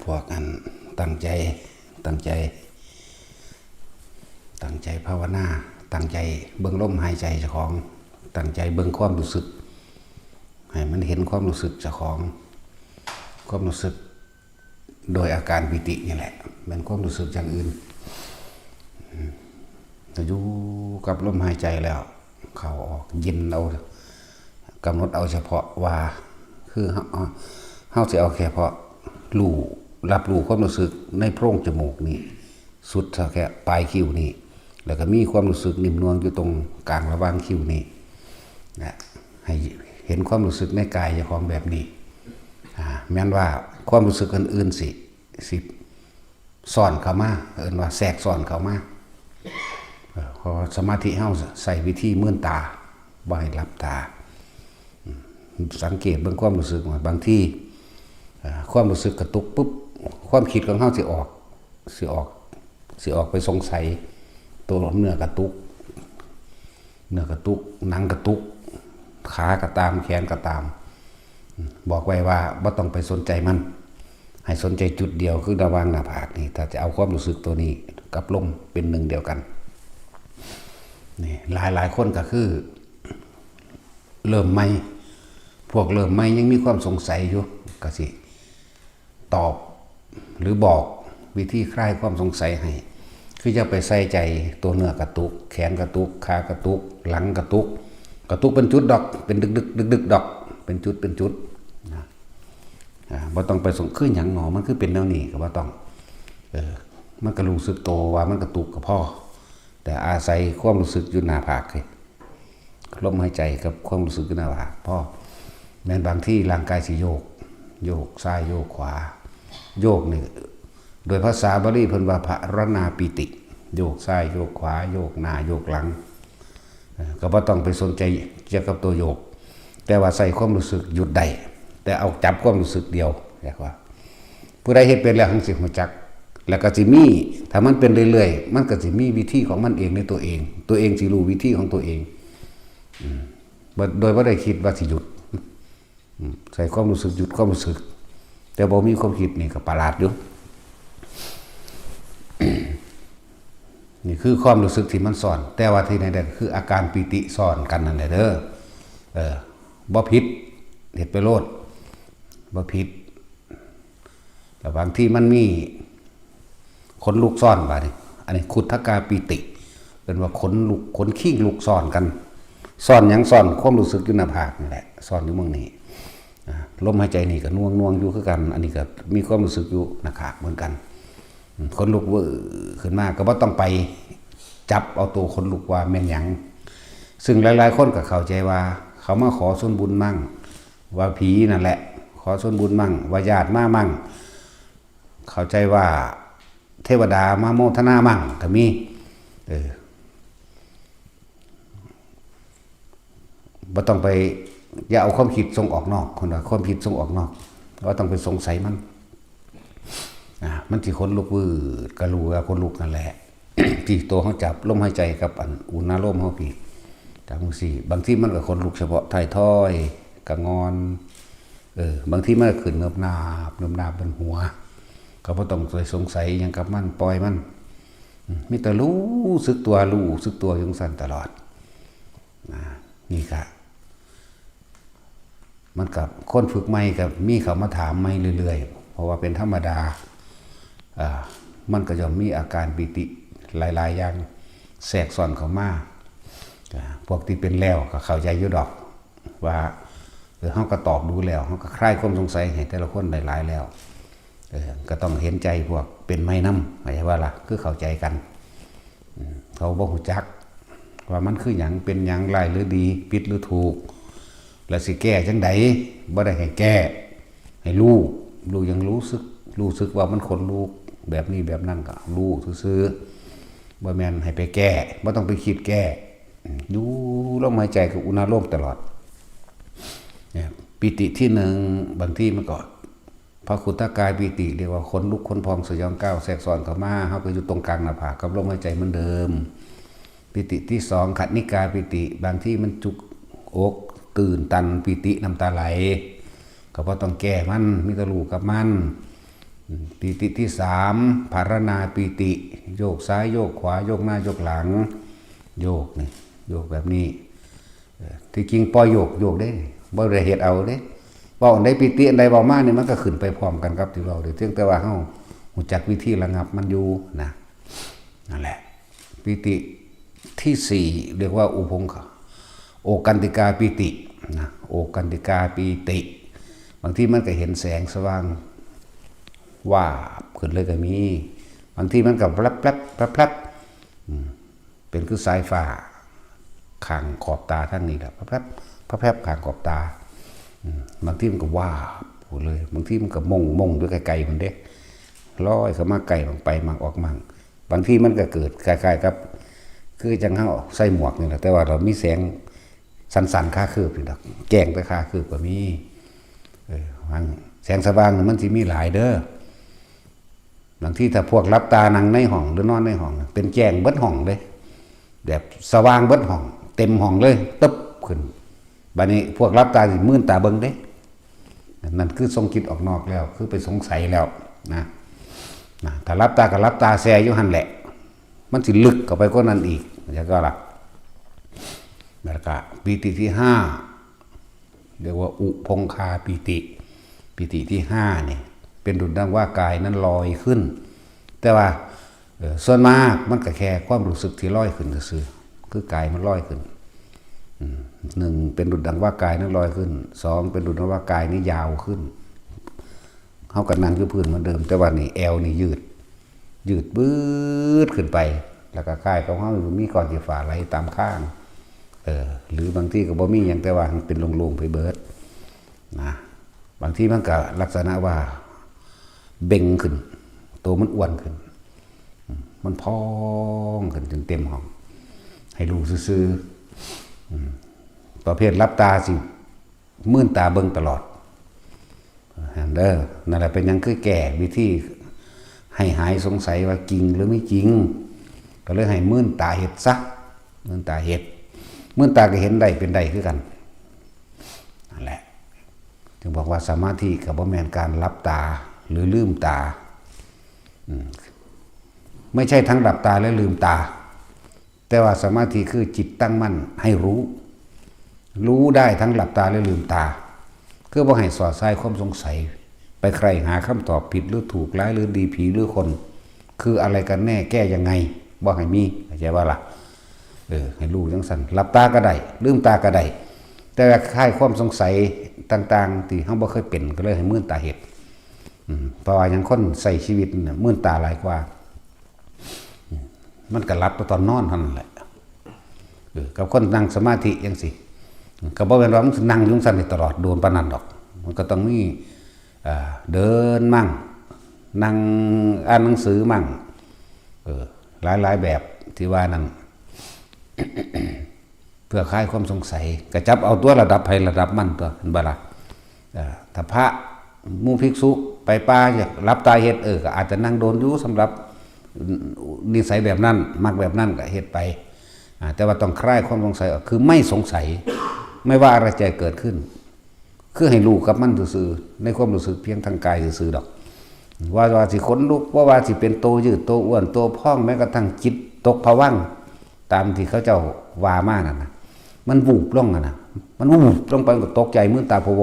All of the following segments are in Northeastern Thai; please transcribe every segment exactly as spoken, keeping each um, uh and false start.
พวกอันตั้งใจ ตั้งใจ ตั้งใจภาวนา ตั้งใจเบิ่งลมหายใจเจ้าของ ตั้งใจเบิ่งความรู้สึก ให้มันเห็นความรู้สึกเจ้าของ ความรู้สึกโดยอาการปีตินี่แหละ แม่นความรู้สึกอย่างอื่น ก็อยู่กับลมหายใจแล้ว เข้าออก เย็นเอา กำหนดเอาเฉพาะว่า คือเฮา เฮาสิเอาแค่เฉพาะรู้ รับรู้ความรู้สึกในโพรงจมูกนี่ สุดเท่าแค่ปลายคิ้วนี่ แล้วก็มีความรู้สึกนิ่มนวลอยู่ตรงกลางระหว่างคิ้วนี่นะ ให้เห็นความรู้สึกในกายเจ้าของแบบนี้ อ่า แม้นว่าความรู้สึกอื่นๆสิ สิซ้อนเข้ามา เอิ้นว่าแทรกซ้อนเข้ามา เออ เพราะว่าสมาธิเฮาใช้วิธีมืนตา บ่ให้หลับตา อืม สังเกตเบิ่งความรู้สึกว่าบางที อ่า ความรู้สึกกระตุกปุ๊บ ความคิดของเฮาสิออก สิออก สิออกไปสงสัย ตัวเนื้อกระตุก เนื้อกระตุก หนังกระตุก ขาก็ตาม แขนก็ตาม อืม บอกไว้ว่าบ่ต้องไปสนใจมัน ให้สนใจจุดเดียว คือระหว่างหน้าผากนี่ ถ้าจะเอาความรู้สึกตัวนี้กับลมเป็นหนึ่งเดียวกัน นี่ หลายๆคนก็คือ เริ่มใหม่ พวกเริ่มใหม่ยังมีความสงสัยอยู่ ก็สิตอบ หรือบอกวิธีคลายความสงสัยให้ คืออย่าไปใส่ใจตัวเนื้อกระตุก แขนกระตุก ขากระตุก หลังกระตุก กระตุกเป็นจุดดอก เป็นดึกๆ ดึกๆ ดอก เป็นจุด เป็นจุดนะ อ่า บ่ต้องไปสง คือหยังหนอ มันคือเป็นแนวนี้ ก็บ่ต้อง เออ มันก็รู้สึกโตว่ามันกระตุกก็พอ แต่อาศัยความรู้สึกอยู่หน้าผาก ลมหายใจกับความรู้สึกอยู่หน้าผากพอ แม้นบางทีร่างกายสิโยก โยกซ้ายโยกขวา โยกนี่ โดยภาษาบาลีเพิ่นว่าพรณาปีติ โยกซ้ายโยกขวา โยกหน้าโยกหลัง เอ่อ ก็บ่ต้องไปสนใจเกี่ยวกับตัวโยก แต่ว่าใส่ความรู้สึกหยุดได้ แต่เอาจับความรู้สึกเดียว เรียกว่า ผู้ใดเฮ็ดเป็นแล้วหั้นสิรู้จัก แล้วก็สิมี ถ้ามันเป็นเรื่อยๆ มันก็สิมีวิธีของมันเองในตัวเอง ตัวเองสิรู้วิธีของตัวเอง อืม บ่ โดยบ่ได้คิดว่าสิหยุด อืม ใส่ความรู้สึก หยุดความรู้สึก แต่บ่มีความคิดนี่ก็ประหลาดอยู่ นี่คือความรู้สึกที่มันซ้อน แต่ว่าที่ไหนได้ก็คืออาการปีติซ้อนกันนั่นแหละเด้อ เออ บ่ผิด เฮ็ดไปโลด บ่ผิด แต่บางทีมันมีขนลุกซ้อนบาดนี้ อันนี้ขุทกาปีติ เป็นว่าขนลุก ขนคิงลุกซ้อนกัน ซ้อนหยัง ซ้อนความรู้สึกอยู่หน้าผากนี่แหละ ซ้อนอยู่หม่องนี้ อ่า ลมหายใจนี่ก็หน่วงๆอยู่คือกัน อันนี้ก็มีความรู้สึกอยู่หน้าผากเหมือนกัน อืม ขนลุกเว้อขึ้นมา ก็บ่ต้องไปจับเอาตัวขนลุกว่าแม่นหยัง ซึ่งหลายๆคนก็เข้าใจว่าเขามาขอส่วนบุญมั่ง ว่าผีนั่นแหละ ขอส่วนบุญมั่ง ว่าญาติมามั่ง เข้าใจว่าเทวดามาโมทนามั่งก็มี เออ บ่ต้องไป อย่าเอาความคิดส่งออกนอก คนว่าความคิดส่งออกนอก บ่ต้องไปสงสัยมัน อ่า มันสิขนลุกวืด ก็รู้ว่าขนลุกนั่นแหละ ที่ตัวเขาจับลมหายใจกับอันอุณาโลมเขาพีด จับจังซี่ บางทีมันก็ขนลุกเฉพาะท้ายทอย กะงอน เออ บางทีมันก็ขึ้นเนิบนาบ เนิบนาบบนหัว ก็บ่ต้องไปสงสัยหยังกับมัน ปล่อยมัน อืม มีแต่รู้สึกตัว รู้สึกตัวอยู่จั่งซั้นตลอด นะ นี่ก็ มันก็คนฝึกใหม่ก็มีเขามาถามใหม่เรื่อยๆ เพราะว่าเป็นธรรมดา อ่า มันก็ย่อมมีอาการปีติหลายๆอย่างแทรกซ้อนเข้ามา อ่า พวกที่เป็นแล้วก็เข้าใจอยู่ดอก ว่า เออ เฮาก็ตอบดูแล้ว เฮาก็คลายความสงสัยให้แต่ละคนหลายๆแล้ว เออ ก็ต้องเห็นใจพวกเป็นใหม่นำ เข้าใจว่าล่ะ คือเข้าใจกัน อืม เขาบ่ฮู้จักว่ามันคือหยัง เป็นหยัง ร้ายหรือดี ผิดหรือถูก แล้วสิแก้จั่งใด บ่ได้ให้แก้ ให้รู้ รู้หยัง รู้สึก รู้สึกว่ามันขนลุกแบบนี้แบบนั้นก็รู้ซื่อๆ บ่แม่นให้ไปแก้ บ่ต้องไปคิดแก้ อืม อยู่ลมหายใจกับอุณาโลมตลอด เนี่ย ปีติที่หนึ่ง บางทีมันก็ พระขุทกายปีติ เรียกว่าขนลุกขนพองสยองก้าวแทรกซ้อนเข้ามา เฮาก็อยู่ตรงกลางหน้าผากกับลมหายใจเหมือนเดิม ปีติที่สอง ขณิกาปีติ บางทีมันจุกอกตื่นตันปีติน้ำตาไหล ก็บ่ต้องแก้มัน มีแต่รู้กับมัน อืมปีติที่สาม ภาวนาปีติ โยกซ้ายโยกขวา โยกหน้าโยกหลัง โยกนี่ โยกแบบนี้ เอ่อที่จริงปล่อยโยกโยกเด้ บ่ได้เฮ็ดเอาเด้ เว้าอันใดปีติอันใดเว้ามานี่มันก็ขึ้นไปพร้อมกันกับที่เว้าเด้ เพียงแต่ว่าเฮารู้จักวิธีระงับมันอยู่นะ นั่นแหละ ปีติที่สี่ เรียกว่าอุพงค โอกันติกาปีตินะ โอกันติกาปีติ บางทีมันก็เห็นแสงสว่าง วาบขึ้นเลยก็มี บางทีมันก็แป๊บแป๊บแป๊บแป๊บอืมเป็นคือสายฟ้าข้างขอบตาทั้งนี้แหละแป๊บแป๊บแป๊บแป๊บข้างขอบตาอืมบางทีมันก็วาบเลย บางทีมันก็มงมงอยู่ไกลๆมันเด้ลอยเข้ามาใกล้มั่งไปมั่งออกมั่ง บางทีมันก็เกิดคล้ายๆกับ คือจังเฮาใส่หมวกนี่แหละแต่ว่าเรามีแสงสันๆคาคืบนี่ดอกแจ้งแต่คาคืบก็มีเออมันแสงสว่างนี่มันสิมีหลายเด้อ บางทีถ้าพวกหลับตานั่งในห้องหรือนอนในห้องน่ะเป็นแจ้งเบิดห้องเลย แบบสว่างเบิดห้อง เต็มห้องเลยตึ๊บขึ้นบัดนี้พวกหลับตาสิมื่นตาเบิ่งเด้ นั่นคือส่งจิตออกนอกแล้ว คือไปสงสัยแล้วนะนะถ้าหลับตาก็หลับตาแช่อยู่หั่นแหละ มันสิลึกเข้าไปกว่านั้นอีกแล้วก็ล่ะแล้วก็ปีติที่ห้า เรียกว่าอุพงคาปีติปีติที่ห้านี่เป็นดุจดังว่ากายนั้นลอยขึ้น แต่ว่าเอ่อส่วนมากมันก็แค่ความรู้สึกที่ลอยขึ้นซื่อๆคือกายมันลอยขึ้นอืมหนึ่งเป็นดุจดังว่ากายนั้นลอยขึ้นสองเป็นดุจดังว่ากายนี้ยาวขึ้นเฮาก็นั่งอยู่พื้นเหมือนเดิม แต่ว่านี่แอวนี่ยืด ยืดปื๊ดขึ้นไป แล้วก็คล้ายของเฮามีก้อนสีฟ้าไหลตามข้าง เออ หรือบางทีก็บ่มีหยังแต่ว่ามันเป็นโล่งๆไปเบิดนะ บางทีมันก็ลักษณะว่าเบ่งขึ้น ตัวมันอ้วนขึ้นอืมมันพองขึ้นจนเต็มห้อง ให้รู้ซื่อๆอืมประเภทหลับตาสิมื่นตาเบิ่งตลอด นั่นเด้อนั่นแหละเป็นหยังคือแก้วิธีให้หายสงสัยว่าจริงหรือไม่จริง ก็เลยให้มื่นตาเฮ็ดซะมื่นตาเฮ็ดมื่นตาก็เห็นได้เป็นได้คือกันนั่นแหละจึงบอกว่าสมาธิก็บ่แม่นการหลับตาหรือลืมตาอืมไม่ใช่ทั้งหลับตาและลืมตา แต่ว่าสมาธิคือจิตตั้งมั่นให้รู้ รู้ได้ทั้งหลับตาและลืมตา คือบ่ให้สอดสายความสงสัย ไปใคร่หาคำตอบผิดหรือถูกร้ายหรือดีผีหรือคน คืออะไรกันแน่แก้ยังไงบ่ให้มีเข้าใจว่าล่ะเออให้รู้จังซั่นหลับตาก็ได้ ลืมตาก็ได้ แต่ว่าคลายความสงสัยต่างๆ ที่เฮาบ่เคยเป็นก็เลยให้มื่นตาเฮ็ดอืมเพราะว่าหยังคนใช้ชีวิตน่ะมื่นตาหลายกว่า มันก็หลับแต่ตอนนอนเท่านั้นแหละเออกับคนนั่งสมาธิจังซี่ก็บ่แม่นว่ามันสินั่งอยู่จั่งซั่นนี่ตลอดโดนปานนั้นดอก มันก็ต้องมีอ่าเดินมั่งนั่งอ่านหนังสือมั่งเออหลายๆแบบที่ว่านั่น เพื่อคลายความสงสัยก็จับเอาตัวระดับไผระดับมันตัวเห็นบ่ล่ะเอ่อถ้าพระหมู่ภิกษุไปป่าอยากหลับตาเฮ็ดเออก็อาจจะนั่งโดนอยู่สำหรับนิสัยแบบนั้นมักแบบนั้นก็เฮ็ดไปอ่าแต่ว่าต้องคลายความสงสัยออกคือไม่สงสัย ไม่ว่าอะไรจะเกิดขึ้น คือให้รู้กับมันซื่อๆในความรู้สึกเพียงทางกายซื่อๆดอก ว่าว่าสิขนลุกว่าว่าสิเป็นโตยืดโตอ้วนโตพองแม้กระทั่งจิตตกผวังค์ตามที่เขาเจ้าว่ามานั่นนะมันวูบลงอะนะมันวูบลงไปมันก็ตกใจมืนตาพะโว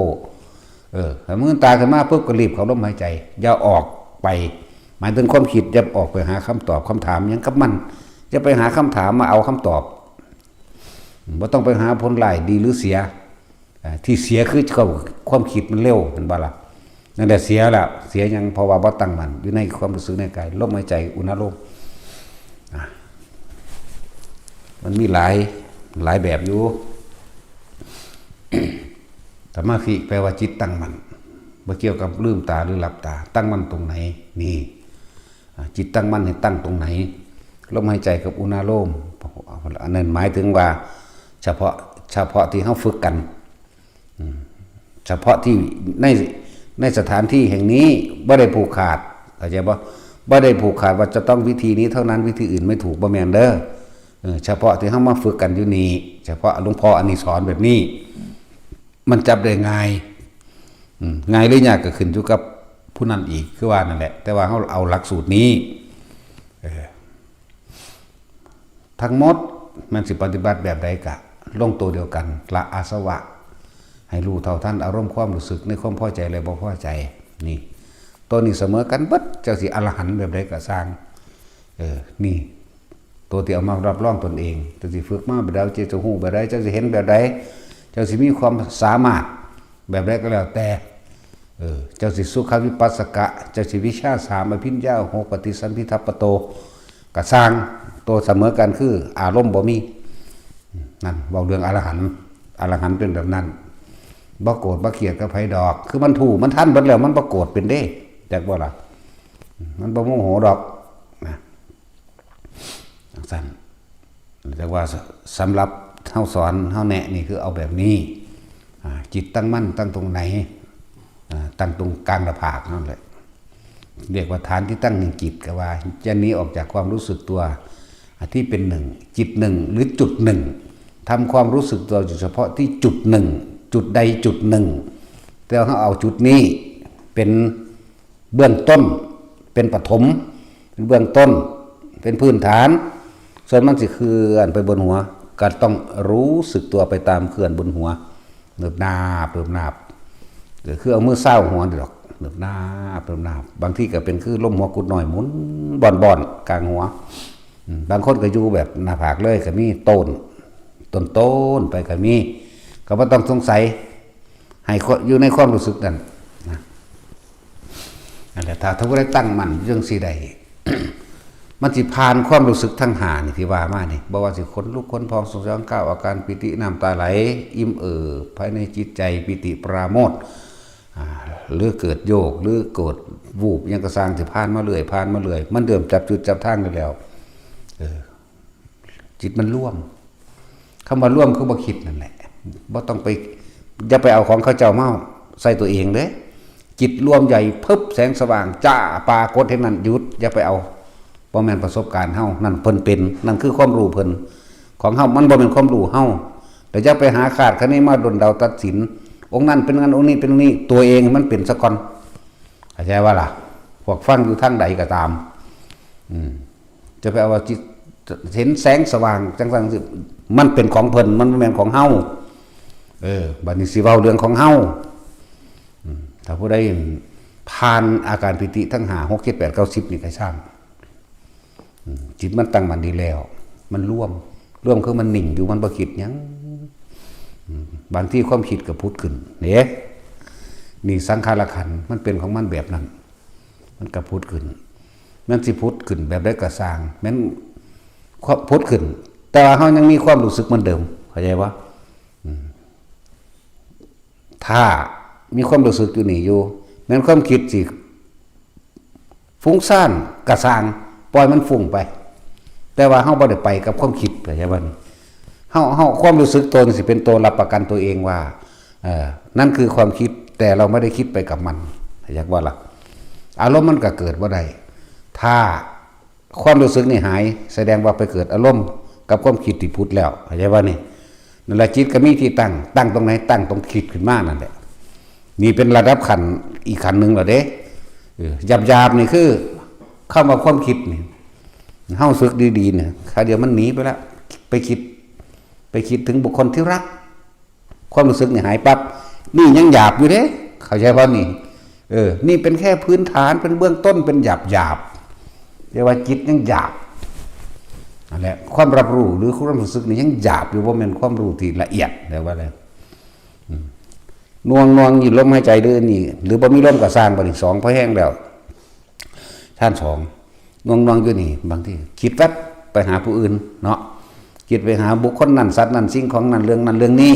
เออถ้ามืนตาขึ้นมาปุ๊บก็รีบเข้าลมหายใจอย่าออกไป หมายถึงความคิดอย่าออกไปหาคำตอบคำถามหยังกับมันอย่าไปหาคำถามมาเอาคำตอบบ่ต้องไปหาผลร้ายดีหรือเสียอ่าที่เสียคือความความคิดมันเร็วเห็นบ่ล่ะนั่นแหละเสียแล้วเสียหยังเพราะว่าบ่ตั้งมั่นอยู่ในความรู้สึกในกายลมหายใจอุณาโลมอ่ะมันมีหลายหลายแบบอยู่ สมาธิแปลว่าจิตตั้งมั่นบ่เกี่ยวกับลืมตาหรือหลับตา ตั้งมั่นตรงไหนนี่อ่าจิตตั้งมั่นให้ตั้งตรงไหนลมหายใจกับอุณาโลมอันนั้นหมายถึงว่า เฉพาะเฉพาะที่เฮาฝึกกันอืมเฉพาะที่ในในสถานที่แห่งนี้บ่ได้ผูกขาดเข้าใจบ่บ่ได้ผูกขาดว่าจะต้องวิธีนี้เท่านั้นวิธีอื่นไม่ถูกบ่แม่นเด้อเออเฉพาะที่เฮามาฝึกกันอยู่นี่เฉพาะหลวงพ่ออันนี้สอนแบบนี้ มันจับได้ง่ายอืมง่ายหรือยากก็ขึ้นอยู่กับ ผู้นั้นอีก คือว่านั่นแหละ แต่ว่าเฮาเอาหลักสูตรนี้ เออ ทั้งหมดมันสิปฏิบัติแบบใดกะลงตัวเดียวกัน ละอาสวะ ให้รู้เท่าทันอารมณ์ความรู้สึกในความพอใจและบ่พอใจ นี่ ตัวนี้เสมอกันเบิด เจ้าสิอรหันต์แบบใดกะซ่าง เออ นี่ ตัวที่เอามารับรองตนเอง เจ้าสิฝึกมาแบบใด เจ้าจะรู้แบบใด เจ้าสิเห็นแบบใด เจ้าสิมีความสามารถแบบใดก็แล้วแต่ เออ เจ้าสิสุขวิปัสสกะ เจ้าสิวิชาสาม อภิญญาหก ปฏิสัมภิทัปปโต กะซ่าง ตัวเสมอกันคืออารมณ์บ่มี นั่น เว้าเรื่องอรหันต์ อรหันต์เป็นแบบนั้น บ่โกรธบ่เกลียดกับไผดอก คือมันรู้ มันทันเบิดแล้ว มันบ่โกรธเป็นเด้ จักบ่ล่ะ มันบ่โมโหดอก นะ จังซั่น แต่ว่าส- สำหรับเฮาสอน เฮาแนะนี่คือเอาแบบนี้ อ่า จิตตั้งมั่น ตั้งตรงไหน อ่า ตั้งตรงกลางหน้าผากนั่นแหละ เรียกว่าฐานที่ตั้งแห่งจิต ก็ว่าจะหนีออกจากความรู้สึกตัว อ่า ที่เป็นหนึ่ง จิตหนึ่ง หรือจุดหนึ่ง ทำความรู้สึกตัวอยู่เฉพาะที่จุดหนึ่ง จุดใดจุดหนึ่ง แต่เฮาเอาจุดนี้เป็น เบื้องต้น เป็นปฐม เป็นเบื้องต้น เป็นพื้นฐาน ส่วนมันสิเคลื่อนไปบนหัว ก็ต้องรู้สึกตัวไปตามเคลื่อนบนหัว เนิบนาบ เนิบนาบ ก็คือเอามือซาวหัวนี่ดอก เนิบนาบ เนิบนาบ บางทีก็เป็นคือลมหัวกุดน้อยหมุนบ่อนๆ กลางหัว อืม บางคนก็อยู่แบบหน้าผากเลยก็มี โตน โตนๆ ไปก็มี ก็บ่ต้องสงสัย ให้คน- อยู่ในความรู้สึกนั่นนะ นั่นแหละ ถ้า ถ้าผู้ใดตั้งมั่นจั่งซี้ได้ มันสิผ่านความรู้สึกทั้งห้านี่ที่ว่ามานี่ บ่ว่าสิขนลุกขนพอง สยองก้าว อาการปีติ น้ำตาไหล อิ่มเอิบภายในจิตใจ ปีติปราโมทย์ อ่า หรือเกิดโยก หรือเกิดวูบ หยังก็ซ่าง สิผ่านมาเรื่อย ผ่านมาเรื่อย มันเริ่มจับจุดจับทางได้แล้ว เออ จิตมันรวม คำว่ารวมคือบ่คิดนั่นแหละ บ่ต้องไป อย่าไปเอาของเขาเจ้ามาใส่ตัวเองเด้ จิตรวมใหญ่ พึบ แสงสว่างจ้า ปรากฏเห็นนั่น หยุด อย่าไปเอา บ่แม่นประสบการณ์เฮา นั่นเพิ่นเป็น นั่นคือความรู้เพิ่น ของเฮามันบ่แม่นความรู้เฮา แต่อย่าไปหาคาดคะเนมาด้นเดาตัดสิน องค์นั้นเป็นงั้น องค์นี้เป็นนี้ ตัวเองมันเป็นซะก่อน เข้าใจว่าล่ะ พวกฟังอยู่ทางใดก็ตาม อืม จะไปเอาว่าจิตเห็นแสงสว่างจังซั่นจังซี้ มันเป็นของเพิ่น มันบ่แม่นของเฮา เออ บัดนี้สิเว้าเรื่องของเฮา อืม ถ้าผู้ใดผ่านอาการปีติทั้งห้า หก เจ็ด แปด เก้า สิบ นี่ก็ซ่าง อืม จิตมันตั้งมั่นดีแล้ว มันรวม รวมคือมันนิ่งอยู่ มันบ่คิดหยัง อืม บางทีความคิดก็ผุดขึ้น เด้ นี่สังขารขันธ์ มันเป็นของมันแบบนั้น มันก็ผุดขึ้น มันสิผุดขึ้นแบบใดก็ซ่าง แม่นความผุดขึ้น แต่ว่าเฮายังมีความรู้สึกเหมือนเดิม เข้าใจบ่ อืม ถ้ามีความรู้สึกอยู่นี่อยู่ แม่นความคิดสิฟุ้งซ่านก็ซ่าง ปล่อยมันฟุ้งไป แต่ว่าเฮาบ่ได้ไปกับความคิด เข้าใจบ่นี่ เฮา- เฮา- ความรู้สึกตนสิเป็นตัวรับประกันตัวเองว่า เอ่อ นั่นคือความคิด แต่เราไม่ได้คิดไปกับมัน เข้าใจบ่ล่ะ อารมณ์มันก็เกิดบ่ได้ ถ้าความรู้สึกนี่หาย แสดงว่าไปเกิดอารมณ์กับความคิดที่ผุดแล้ว เข้าใจบ่นี่ นั่นแหละ จิตก็มีที่ตั้ง ตั้งตรงไหน ตั้งตรงคิดขึ้นมานั่นแหละ นี่เป็นระดับขั้นอีกขั้นหนึ่งแล้วเด้ เออ หยาบๆ นี่คือคำว่าความคิดนี่ เฮาฝึกดีๆ เนี่ย คราวเดียวมันหนีไปแล้ว ไปคิด ไปคิดถึงบุคคลที่รัก ความรู้สึกนี่หายปั๊บ นี่ยังหยาบอยู่เด้ เข้าใจบ่นี่ เออ นี่เป็นแค่พื้นฐาน เป็นเบื้องต้น เป็นหยาบๆ เรียกว่าจิตยังหยาบ นั่นแหละ ความรับรู้หรือความรู้สึกนี่ยังหยาบอยู่ บ่แม่นความรู้ที่ละเอียด เรียกว่าอะไร อืม หน่วงๆ อยู่ลมหายใจหรือนี่ หรือบ่มีลมก็ซ่าง บัดนี้สอง พอแห้งแล้ว ฌานสอง หน่วงๆ อยู่นี่ บางทีคิดแวบไปหาผู้อื่นเนาะ คิดไปหาบุคคลนั้น สัตว์นั้น สิ่งของนั้น เรื่องนั้น เรื่องนี้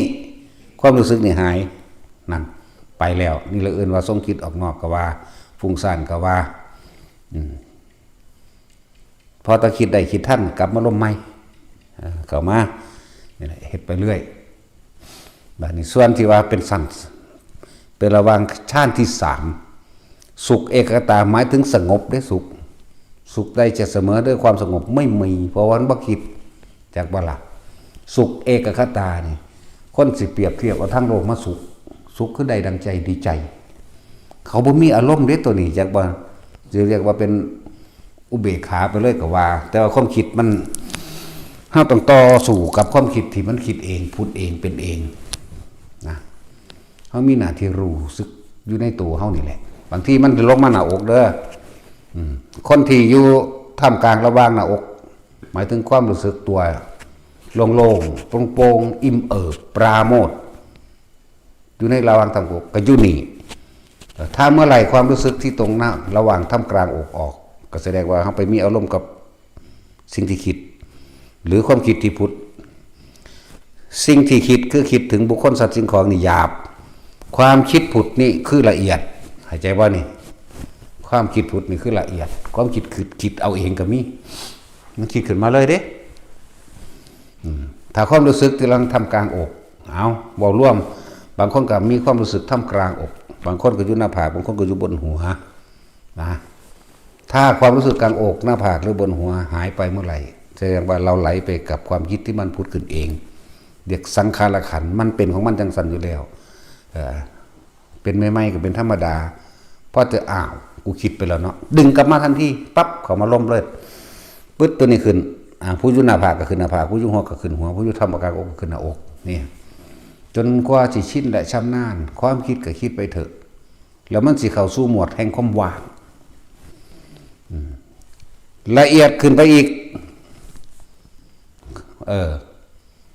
ความรู้สึกนี่หาย นั่น ไปแล้ว นี่เราเอิ้นว่าส่งจิตออกนอกก็ว่า ฟุ้งซ่านก็ว่า อืม พอตะคิดได้คิดทัน กลับมาลมใหม่ เอ่อ เข้ามา นี่แหละ เฮ็ดไปเรื่อย บัดนี้ส่วนที่ว่าเป็นสั้น เป็นระหว่างฌานที่สาม สุขเอกคตา หมายถึงสงบเด้ สุข สุขใดจะเสมอด้วยความสงบไม่มี เพราะว่ามันบ่คิด จักบ่ล่ะ สุขเอกคตานี่ คนสิเปรียบเทียบเอาทางโลกมาสุข สุขคือได้ดังใจ ดีใจ เขาบ่มีอารมณ์เด้ตัวนี้ จักว่าจะเรียกว่าเป็นอุเบกขาไปเลยก็ว่า แต่ว่าความคิดมัน เฮาต้องต่อสู้กับความคิดที่มันคิดเอง ผุดเอง เป็นเองนะ เฮามีหน้าที่รู้สึกอยู่ในตัวเฮานี่แหละ บางทีมันลงมาหน้าอกเด้อ อืม คนที่อยู่ท่ามกลางระหว่างหน้าอก หมายถึงความรู้สึกตัวโล่งๆ โปร่งๆ อิ่มเอิบ ปราโมทย์ อยู่ในระหว่างท่ามกลางอก ก็อยู่นี่ ถ้าเมื่อไหร่ความรู้สึกที่ตรงหน้าระหว่างท่ามกลางอกออก ก็แสดงว่าเฮาไปมีอารมณ์กับสิ่งที่คิด หรือความคิดที่ผุด สิ่งที่คิดคือคิดถึงบุคคลสัตว์สิ่งของนี่หยาบ ความคิดผุดนี่คือละเอียด เข้าใจบ่นี่ ความคิดผุดนี่คือละเอียด ความคิดคิด คิดเอาเองก็มี มันคิดขึ้นมาเลยเด้ อืม ถ้าความรู้สึกที่หลังท่ามกลางอก เอา เว้ารวม บางคนก็มีความรู้สึกท่ามกลางอก บางคนก็อยู่หน้าผาก บางคนก็อยู่บนหัว นะ ถ้าความรู้สึกกลางอก หน้าผาก หรือบนหัวหายไปเมื่อไหร่ แสดงว่าเราไหลไปกับความคิดที่มันผุดขึ้นเอง เรียกสังขารขันธ์ มันเป็นของมันจังซั่นอยู่แล้ว เออ เป็นใหม่ๆ ก็เป็นธรรมดา พอจะ อ้าว กูคิดไปแล้วเนาะ ดึงกลับมาทันที ปั๊บ เข้ามาลมเลย ปึ๊ด ตัวนี้ขึ้น อ่า ผู้อยู่หน้าผากก็ขึ้นหน้าผาก ผู้อยู่หัวก็ขึ้นหัว ผู้อยู่ท่ามกลางอกก็ขึ้นหน้าอก นี่ จนกว่าสิชินและชำนาญ ความคิดก็คิดไปเถอะ แล้วมันสิเข้าสู่โหมดแห่งความว่าง อืม ละเอียดขึ้นไปอีก เออ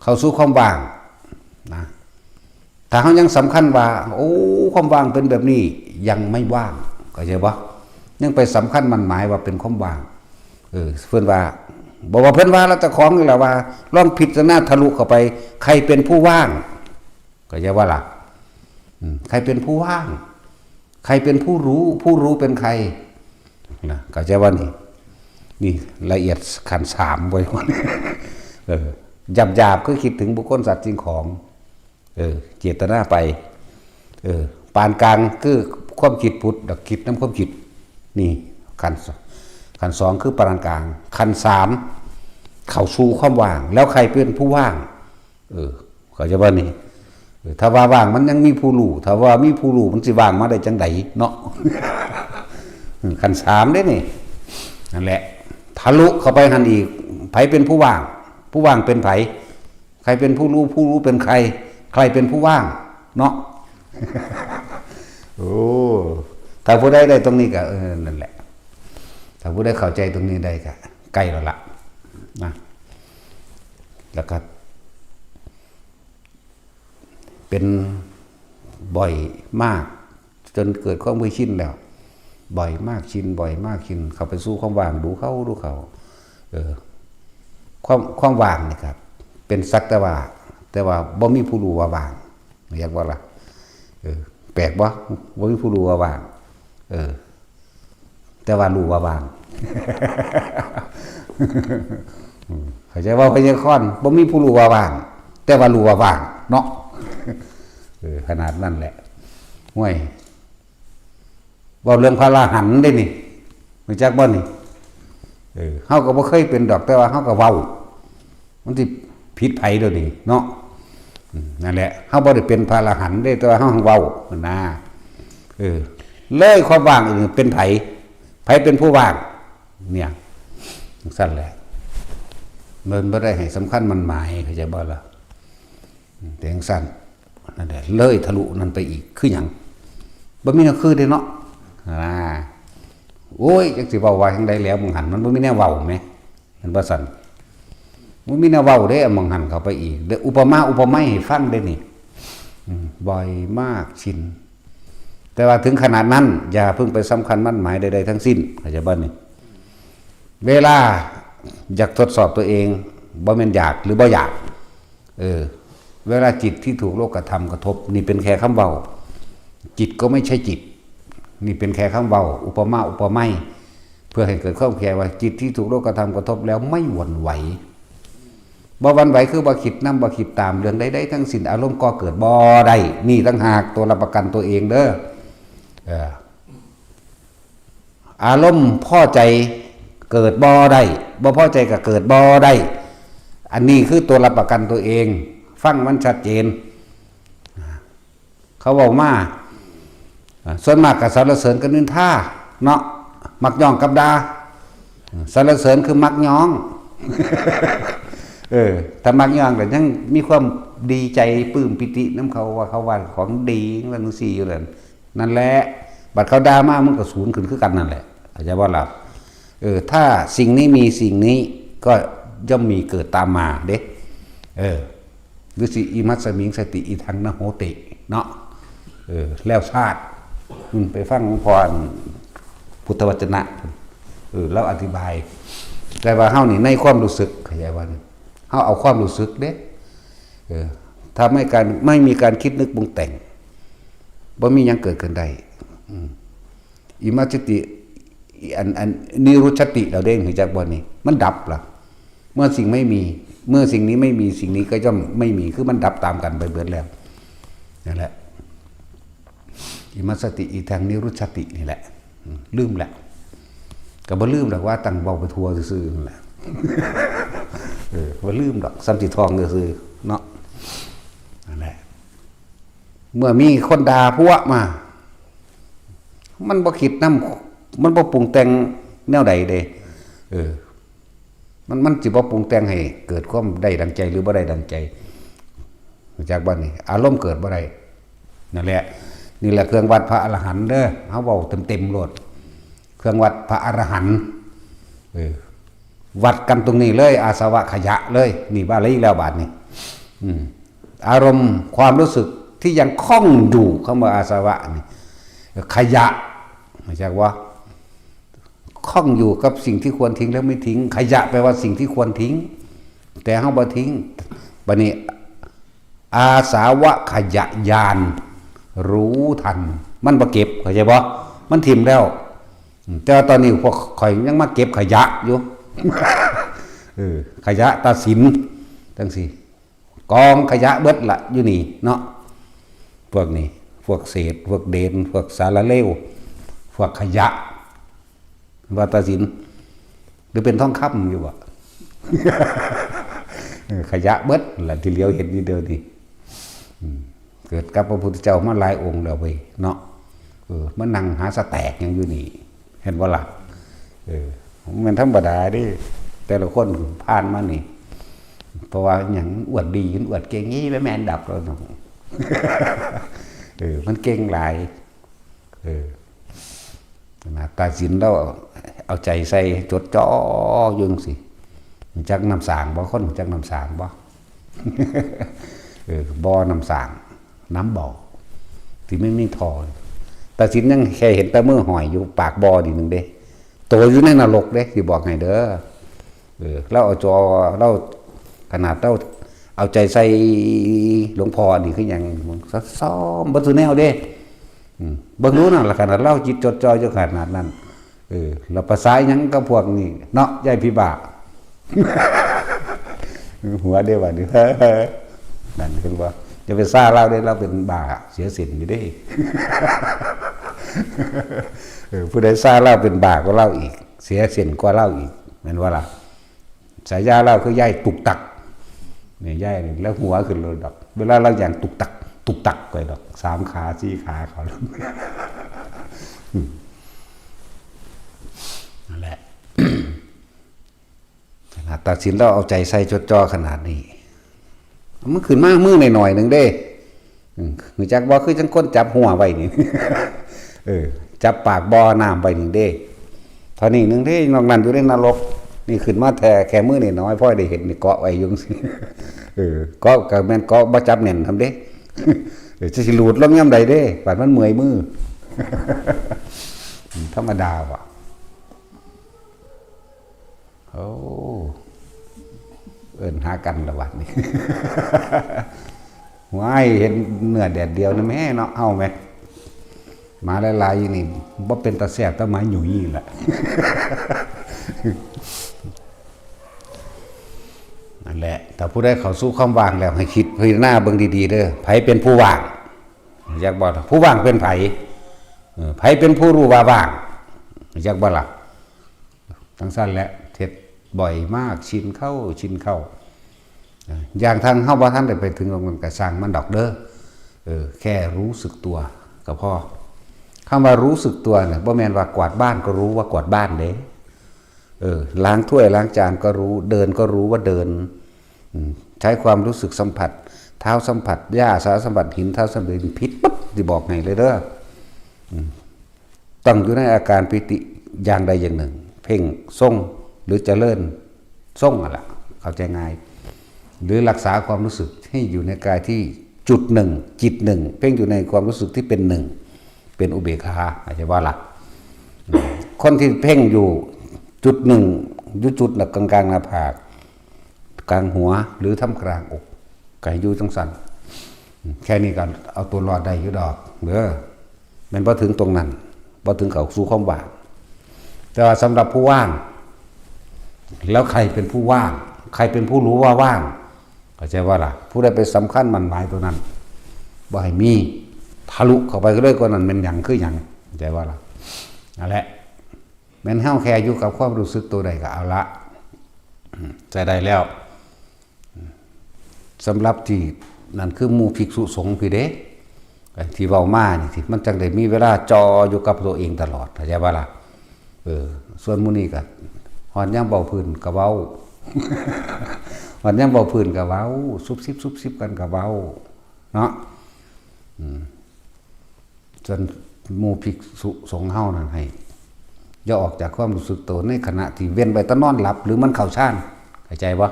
เข้าสู่ความว่างนะ ถ้าเฮายังสำคัญว่า โอ้ ความว่างเป็นแบบนี้ ยังไม่ว่าง เข้าใจบ่ ยังไปสำคัญหมั้นหมายว่าเป็นความว่าง เออ เพิ่นว่า บอกว่าเพิ่นว่าแล้วเจ้าของนี่แหละว่า ลองพิจารณาทะลุเข้าไป ใครเป็นผู้ว่าง เข้าใจบ่ล่ะ อืม ใครเป็นผู้ว่าง ใครเป็นผู้รู้ ผู้รู้เป็นใคร นะ เข้าใจบ่นี่ นี่ละเอียดขั้นสามเว้ย เออ หยาบๆ คือคิดถึงบุคคลสัตว์สิ่งของ เออ เจตนาไป เออ ปานกลางคือความคิดผุด ดอกคิดนำความคิด นี่ ขั้นส- ขั้นสองคือปานกลาง ขั้นสาม เข้าสู่ความว่าง แล้วใครเป็นผู้ว่าง เออ เข้าใจบ่นี่ เออ ถ้าว่าว่างมันยังมีผู้รู้ ถ้าว่ามีผู้รู้มันสิว่างมาได้จั่งใดเนาะ อืม ขั้นสามเด้นี่ นั่นแหละ ทะลุเข้าไปหั่นอีก ไผเป็นผู้ว่าง ผู้ว่างเป็นไผ ใครเป็นผู้รู้ ผู้รู้เป็นใคร ใครเป็นผู้ว่าง เนาะ โอ้ ถ้าผู้ใดได้ตรงนี้ก็ เออ นั่นแหละ ถ้าผู้ใดเข้าใจตรงนี้ได้ก็ใกล้แล้วล่ะ นะ แล้วก็ เป็นบ่อยมาก จนเกิดความเคยชินแล้ว บ่อยมาก ชิน บ่อยมาก ชิน เข้าไปสู่ความว่าง ดูเข้า ดูเข้า เออ ความ- ความว่างนี่ครับ เป็นสักแต่ว่า แต่ว่าบ่มีผู้รู้ว่าว่าง เรียกว่าล่ะ เออ แปลกบ่ บ่มีผู้รู้ว่าว่าง เออ แต่ว่ารู้ว่าว่าง อืม เข้าใจว่าไวยากรณ์ บ่มีผู้รู้ว่าว่าง แต่ว่ารู้ว่าว่าง เนาะ เออ ขนาดนั้นแหละ ห้วย เว้าเรื่องพระอรหันต์เด้นี่ รู้จักบ่นี่ เออ เฮาก็บ่เคยเป็นดอก แต่ว่าเฮาก็เว้า มันสิผิดไผเด้อนี่ เนาะ อืม นั่นแหละ เฮาบ่ได้เป็นพระอรหันต์เด้ แต่ว่าเฮาเว้า นะ เออ เลยความว่างอื่นเป็นไผ ไผเป็นผู้ว่าง เนี่ย จั่งซั้นแหละ มันบ่ได้ให้สำคัญหมั้นหมาย เข้าใจบ่ล่ะ อืม แต่จั่งซั้น นั่นแหละ เลยทะลุนั่นไปอีก คือหยัง บ่มีแนวคือเด้เนาะ อ่า โอ้ย จักสิเว้าว่าจั่งใดแล้ว หม่องหั่น มันบ่มีแนวเว้าแหม แม่นบ่ซั่น บ่มีแนวเว้าเด้ หม่องหั่นเข้าไปอีก เด้อ อุปมาอุปไมยให้ฟังเด้นี่ อืม บ่อยมาก ชิน แต่ว่าถึงขนาดนั้น อย่าเพิ่งไปสำคัญหมั้นหมายใดๆ ทั้งสิ้น เข้าใจบ่นี่ เวลาอยากทดสอบตัวเอง บ่แม่นอยากหรือบ่อยาก เออ เวลาจิตที่ถูกโลกธรรมกระทบ นี่เป็นแค่คำเว้า จิตก็ไม่ใช่จิต นี่เป็นแค่คำเว้า อุปมาอุปไมย เพื่อให้เกิดความเข้าใจว่าจิตที่ถูกโลกธรรมกระทบแล้วไม่หวั่นไหว บ่หวั่นไหวคือบ่คิดนำ บ่คิดตามเรื่องใดๆ ทั้งสิ้น อารมณ์ก่อเกิดบ่ได้ นี่ต่างหากตัวรับประกันตัวเองเด้อ เออ อารมณ์พอใจเกิดบ่ได้ บ่พอใจก็เกิดบ่ได้ อันนี้คือตัวรับประกันตัวเอง ฟังมันชัดเจน เขาเว้ามา ส่วนมากก็สรรเสริญกับนินทาเนาะ มักย่องกับด่า สรรเสริญคือมักย่อง เออ ถ้ามักย่องก็ยังมีความดีใจปลื้มปีตินำเขา ว่าเขาว่าของดีว่าจั่งซี้อยู่นั่น นั่นแหละ บัดเขาด่ามามันก็สูงขึ้นคือกันนั่นแหละ เข้าใจบ่ล่ะ เออ ถ้าสิ่งนี้มีสิ่งนี้ก็ย่อมมีเกิดตามมาเด้ เออ ฤๅษี อิมัสมิง สติ อิทัง นโหติ เนาะ เออ แล้วชาติ อืม ไปฟังหลวงพ่อพุทธวจนะ เออ แล้วอธิบาย แต่ว่าเฮานี่ในความรู้สึก เข้าใจบ่ เฮาเอาความรู้สึกเด้ เออ ถ้าไม่การ ไม่มีการคิดนึกปรุงแต่ง บ่มีหยังเกิดขึ้นได้ อืม อิมัสสติ อัน อัน นิรุชชติ เราได้รู้จักบ่นี่ มันดับละ เมื่อสิ่งไม่มี เมื่อสิ่งนี้ไม่มี สิ่งนี้ก็ย่อมไม่มี คือมันดับตามกันไปเบิดแล้ว นั่นแหละ อิมัสสติ อิทัง นิรุชชติ นี่แหละ อืม ลืมละ ก็บ่ลืมดอก ว่าตั้งเว้าไปทั่วซื่อๆนั่นแหละ เออ บ่ลืมดอก ส่ำสิท่องซื่อๆเนาะ นั่นแหละ เมื่อมีคนด่าผัวมา มันบ่คิดนำ มันบ่ปรุงแต่งแนวใดเด้ เออ มัน มันสิบ่ปรุงแต่งให้เกิดความได้ดังใจหรือบ่ได้ดังใจ รู้จักบ่นี่ อารมณ์เกิดบ่ได้ นั่นแหละ นี่แหละเครื่องวัดพระอรหันต์เด้อ เฮาเว้าเต็มๆโลด เครื่องวัดพระอรหันต์ เออ วัดกันตรงนี้เลย อาสวะขยะเลย นี่ว่าเลยแล้วบาดนี้ อืม อารมณ์ความรู้สึกที่ยังข้องอยู่ คำว่าอาสวะนี่ ขยะ รู้จักบ่ ข้องอยู่กับสิ่งที่ควรทิ้งและไม่ทิ้ง ขยะแปลว่าสิ่งที่ควรทิ้ง แต่เฮาบ่ทิ้ง บัดนี้ อาสวะขยะญาณ รู้ทัน มันบ่เก็บ เข้าใจบ่ มันถิ่มแล้ว อืม แต่ว่าตอนนี้พวกข่อยยังมาเก็บขยะอยู่ เออ ขยะตาสิน จั่งซี้ กองขยะเบิดละอยู่นี่เนาะ พวกนี้ พวกเศษ พวกเดน พวกสารเลว พวกขยะ ว่าตาสิน หรือเป็นทองคำอยู่บ่ เออ ขยะเบิดละที่เหลียวเห็นอยู่เดี๋ยวนี้ อืม เกิดกับพระพุทธเจ้ามาหลายองค์แล้วเว้ยเนาะ เออ มานั่งหาสแต็กหยังอยู่นี่ เห็นบ่ล่ะ เออ มันธรรมดาเด้ แต่ละคนผ่านมานี่ เพราะว่าหยัง อวดดี อวดเก่ง นี่แม่นดับแล้วเนาะ เออ มันเก่งหลาย เออ ขนาดตาสินลาวเอาใจใส่จดจ่ออยู่จั่งซี้ รู้จักน้ำสางบ่ คนรู้จักน้ำสางบ่ เออ บ่อน้ำสาง น้ำบ่อ ที่มันมีท่อ ตาสินยังแค่เห็นแต่มือห้อยอยู่ปากบ่อนี่หนึ่งเด้ โตอยู่ในนรกเด้ สิบอกให้เด้อ เออ ลาวเอาจ่อ ลาว ขนาดลาวเอาใจใส่หลวงพ่อนี่คือหยัง ซ้อมเบิดซุแนวเด้ อืม เบิ่งดูนั่นล่ะ ขนาดลาวจิตจดจ่ออยู่ขนาดนั้น เออ แล้วภาษาหยังกับพวกนี้เนาะ ยายผีบ้า หัวเด้บัดนี้ นั่นคือว่า อย่าไปซ่าลาวเด้ ลาวเป็นบ้าเสียเส้นอยู่เด้ เออ ผู้ใดซ่าลาวเป็นบ้ากว่าลาวอีก เสียเส้นกว่าลาวอีก แม่นบ่ล่ะ ฉายาลาวคือยายตุกตัก นี่ยายนี่ แล้วหัวขึ้นเลยดอก เวลาลาวย่างตุกตัก ตุกตักไปดอก สามขา สี่ขาเขา อืม นั่นแหละ ขนาดตาสินลาวเอาใจใส่จดจ่อขนาดนี้ มันขึ้นมามือหน่อยๆหนึ่งเด้ อืม รู้จักบ่ คือจั่งคนจับหัวไว้นี่ เออ จับปากบ่อน้ำไว้นี่เด้ เท่านี้หนึ่งเด้ นอกนั้นอยู่ในนรก นี่ขึ้นมาแท้แค่มือน้อยๆ พอได้เห็นนี่เกาะไว้อยู่จั่งซี้ เออ เกาะก็แม่นเกาะบ่จับแน่นนำเด้ เออ จะสิหลุดลงยามใดเด้ บาดมันเมื่อยมือ ธรรมดาว่ะ โอ้ เอิ้นหากันละบัดนี้ ว้าย เห็นเนื้อแดดเดียวนะแม่เนาะ เอาแม่ หมาหลายๆอยู่นี่ บ่เป็นตาแซ่บ แต่หมาหยุ่ยนี่แหละ นั่นแหละ ถ้าผู้ใดเข้าสู่ความว่างแล้ว ให้คิดพิจารณาเบิ่งดีๆเด้อ ไผเป็นผู้ว่าง รู้จักบ่ ผู้ว่างเป็นไผ เออ ไผเป็นผู้รู้ว่าว่าง รู้จักบ่ล่ะ จั่งซั้นแหละ เฮ็ดบ่อยมาก ชินเข้า ชินเข้า อ่ะ อย่างทางเฮาบ่ทันได้ไปถึงตรงนั้นก็ช่างมันดอกเด้อ เออ แค่รู้สึกตัวก็พอ คำว่ารู้สึกตัวเนี่ยบ่แม่นว่ากวาดบ้านก็รู้ว่ากวาดบ้านเด้ เออ ล้างถ้วยล้างจานก็รู้ เดินก็รู้ว่าเดิน อืม ใช้ความรู้สึกสัมผัส เท้าสัมผัสหญ้า เท้าสัมผัสหิน เท้าสัมผัสดิน ผิดปั๊บ สิบอกให้เลยเด้อ อืม ต้องอยู่ในอาการปีติอย่างใดอย่างหนึ่ง เพ่งทรงหรือเจริญทรงนั่นแหละ เข้าใจง่าย หรือรักษาความรู้สึกให้อยู่ในกายที่จุดหนึ่ง จิตหนึ่ง เพ่งอยู่ในความรู้สึกที่เป็นหนึ่ง เป็นอุเบกขา เข้าใจว่าล่ะ คนที่เพ่งอยู่จุดหนึ่ง อยู่จุดหน้ากลางๆหน้าผาก กลางหัว หรือท่ามกลางอก ก็ให้อยู่จังซั่น แค่นี้ก็เอาตัวรอดได้อยู่ดอกเด้อ แม่นบ่ถึงตรงนั้น บ่ถึงเข้าสู่ความว่าง แต่ว่าสำหรับผู้ว่าง แล้วใครเป็นผู้ว่าง ใครเป็นผู้รู้ว่าว่าง เข้าใจว่าล่ะ ผู้ใดไปสำคัญหมั่นหมายตัวนั้น บ่ให้มี ทะลุเข้าไปเลย กว่านั้นแม่นหยังคือหยัง เข้าใจว่าล่ะ นั่นแหละ แม่นเฮาแค่อยู่กับความรู้สึกตัวใดก็เอาละ ใช้ได้แล้ว สำหรับที่นั่นคือหมู่ภิกษุสงฆ์พี่เด้ ที่เว้ามานี่ที่มันจังได้มีเวลาจ่ออยู่กับตัวเองตลอด เข้าใจบ่ล่ะ เออ ส่วนหมู่นี้ก็ฮอดยามเว้าพื้นก็เว้า ฮอดยามเว้าพื้นก็เว้า ซุบซิบซุบซิบกันก็เว้า เนาะ อืม ส่วนหมู่ภิกษุสงฆ์เฮานั่นให้ อย่าออกจากความรู้สึกตัวในขณะที่เว้นไว้แต่นอนหลับ หรือมันเข้าฌาน เข้าใจบ่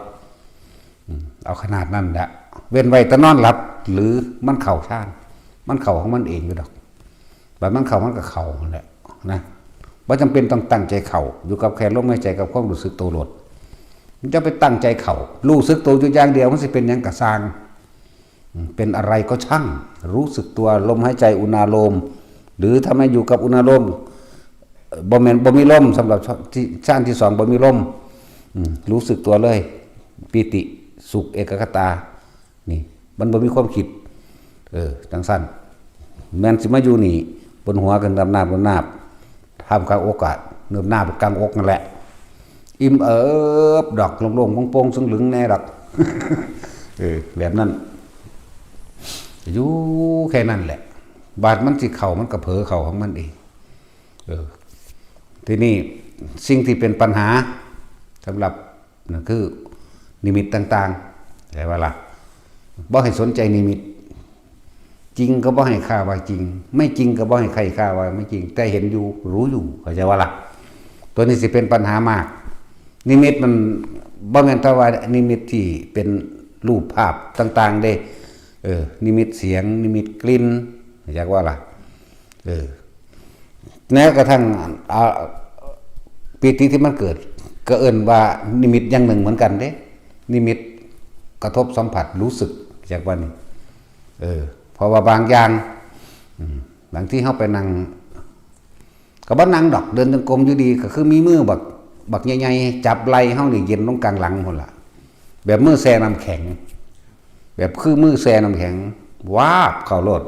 อืม เอาขนาดนั้นแหละ เว้นไว้แต่นอนหลับ หรือมันเข้าฌาน มันเข้าของมันเองอยู่ดอก บัดมันเข้ามันก็เข้านั่นแหละ นะ บ่จำเป็นต้องตั้งใจเข้า อยู่กับแค่ลมหายใจกับความรู้สึกตัวโลด อย่าไปตั้งใจเข้า รู้สึกตัวอยู่อย่างเดียว มันสิเป็นหยังก็ซ่าง อืม เป็นอะไรก็ช่าง รู้สึกตัว ลมหายใจอุณาโลม หรือถ้าไม่อยู่กับอุณาโลม เอ่อ บ่แม่น บ่มีลม สำหรับที่ ฌานที่สองบ่มีลม อืม รู้สึกตัวเลย ปีติ สุข เอกัคคตา นี่ มันบ่มีความคิด เออ จังซั่น แม่นสิมาอยู่นี่ บนหัวกันดำนาบดำนาบ ท่ามกลางอกอะ เนิบนาบกลางอกนั่นแหละ อิ่มเอิบดอก โล่งๆโปร่งๆซึ่งหลึงแน่ดอก เออ แบบนั้น อยู่แค่นั้นแหละ บาดมันสิเข้ามันก็เผลอเข้าของมันเอง เออ ทีนี้สิ่งที่เป็นปัญหาสำหรับนั่นคือนิมิตต่างๆ เข้าใจบ่ล่ะ บ่ให้สนใจนิมิต จริงก็บ่ให้ค่าว่าจริง ไม่จริงก็บ่ให้ใครค่าว่าไม่จริง แต่เห็นอยู่รู้อยู่ เข้าใจบ่ล่ะ ตัวนี้สิเป็นปัญหามาก นิมิตมันบ่แม่นแต่ว่านิมิตที่เป็นรูปภาพต่างๆเด้ เออ นิมิตเสียง นิมิตกลิ่น เข้าใจบ่ล่ะ เออ แม้กระทั่ง อ่า ปีติที่มันเกิด ก็เอิ้นว่านิมิตอย่างหนึ่งเหมือนกันเด้ นิมิตกระทบสัมผัสรู้สึก จักว่านี่ เออ เพราะว่าบางอย่าง อืม บางทีเฮาไปนั่ง ก็บ่นั่งดอก เดินจงกรมอยู่ดี ก็คือมีมือบัก บักใหญ่ๆ จับไหล่เฮานี่เย็นลงกลางหลังพุ้นล่ะ แบบมือแช่น้ำแข็ง แบบคือมือแช่น้ำแข็ง วาบเข้าโลด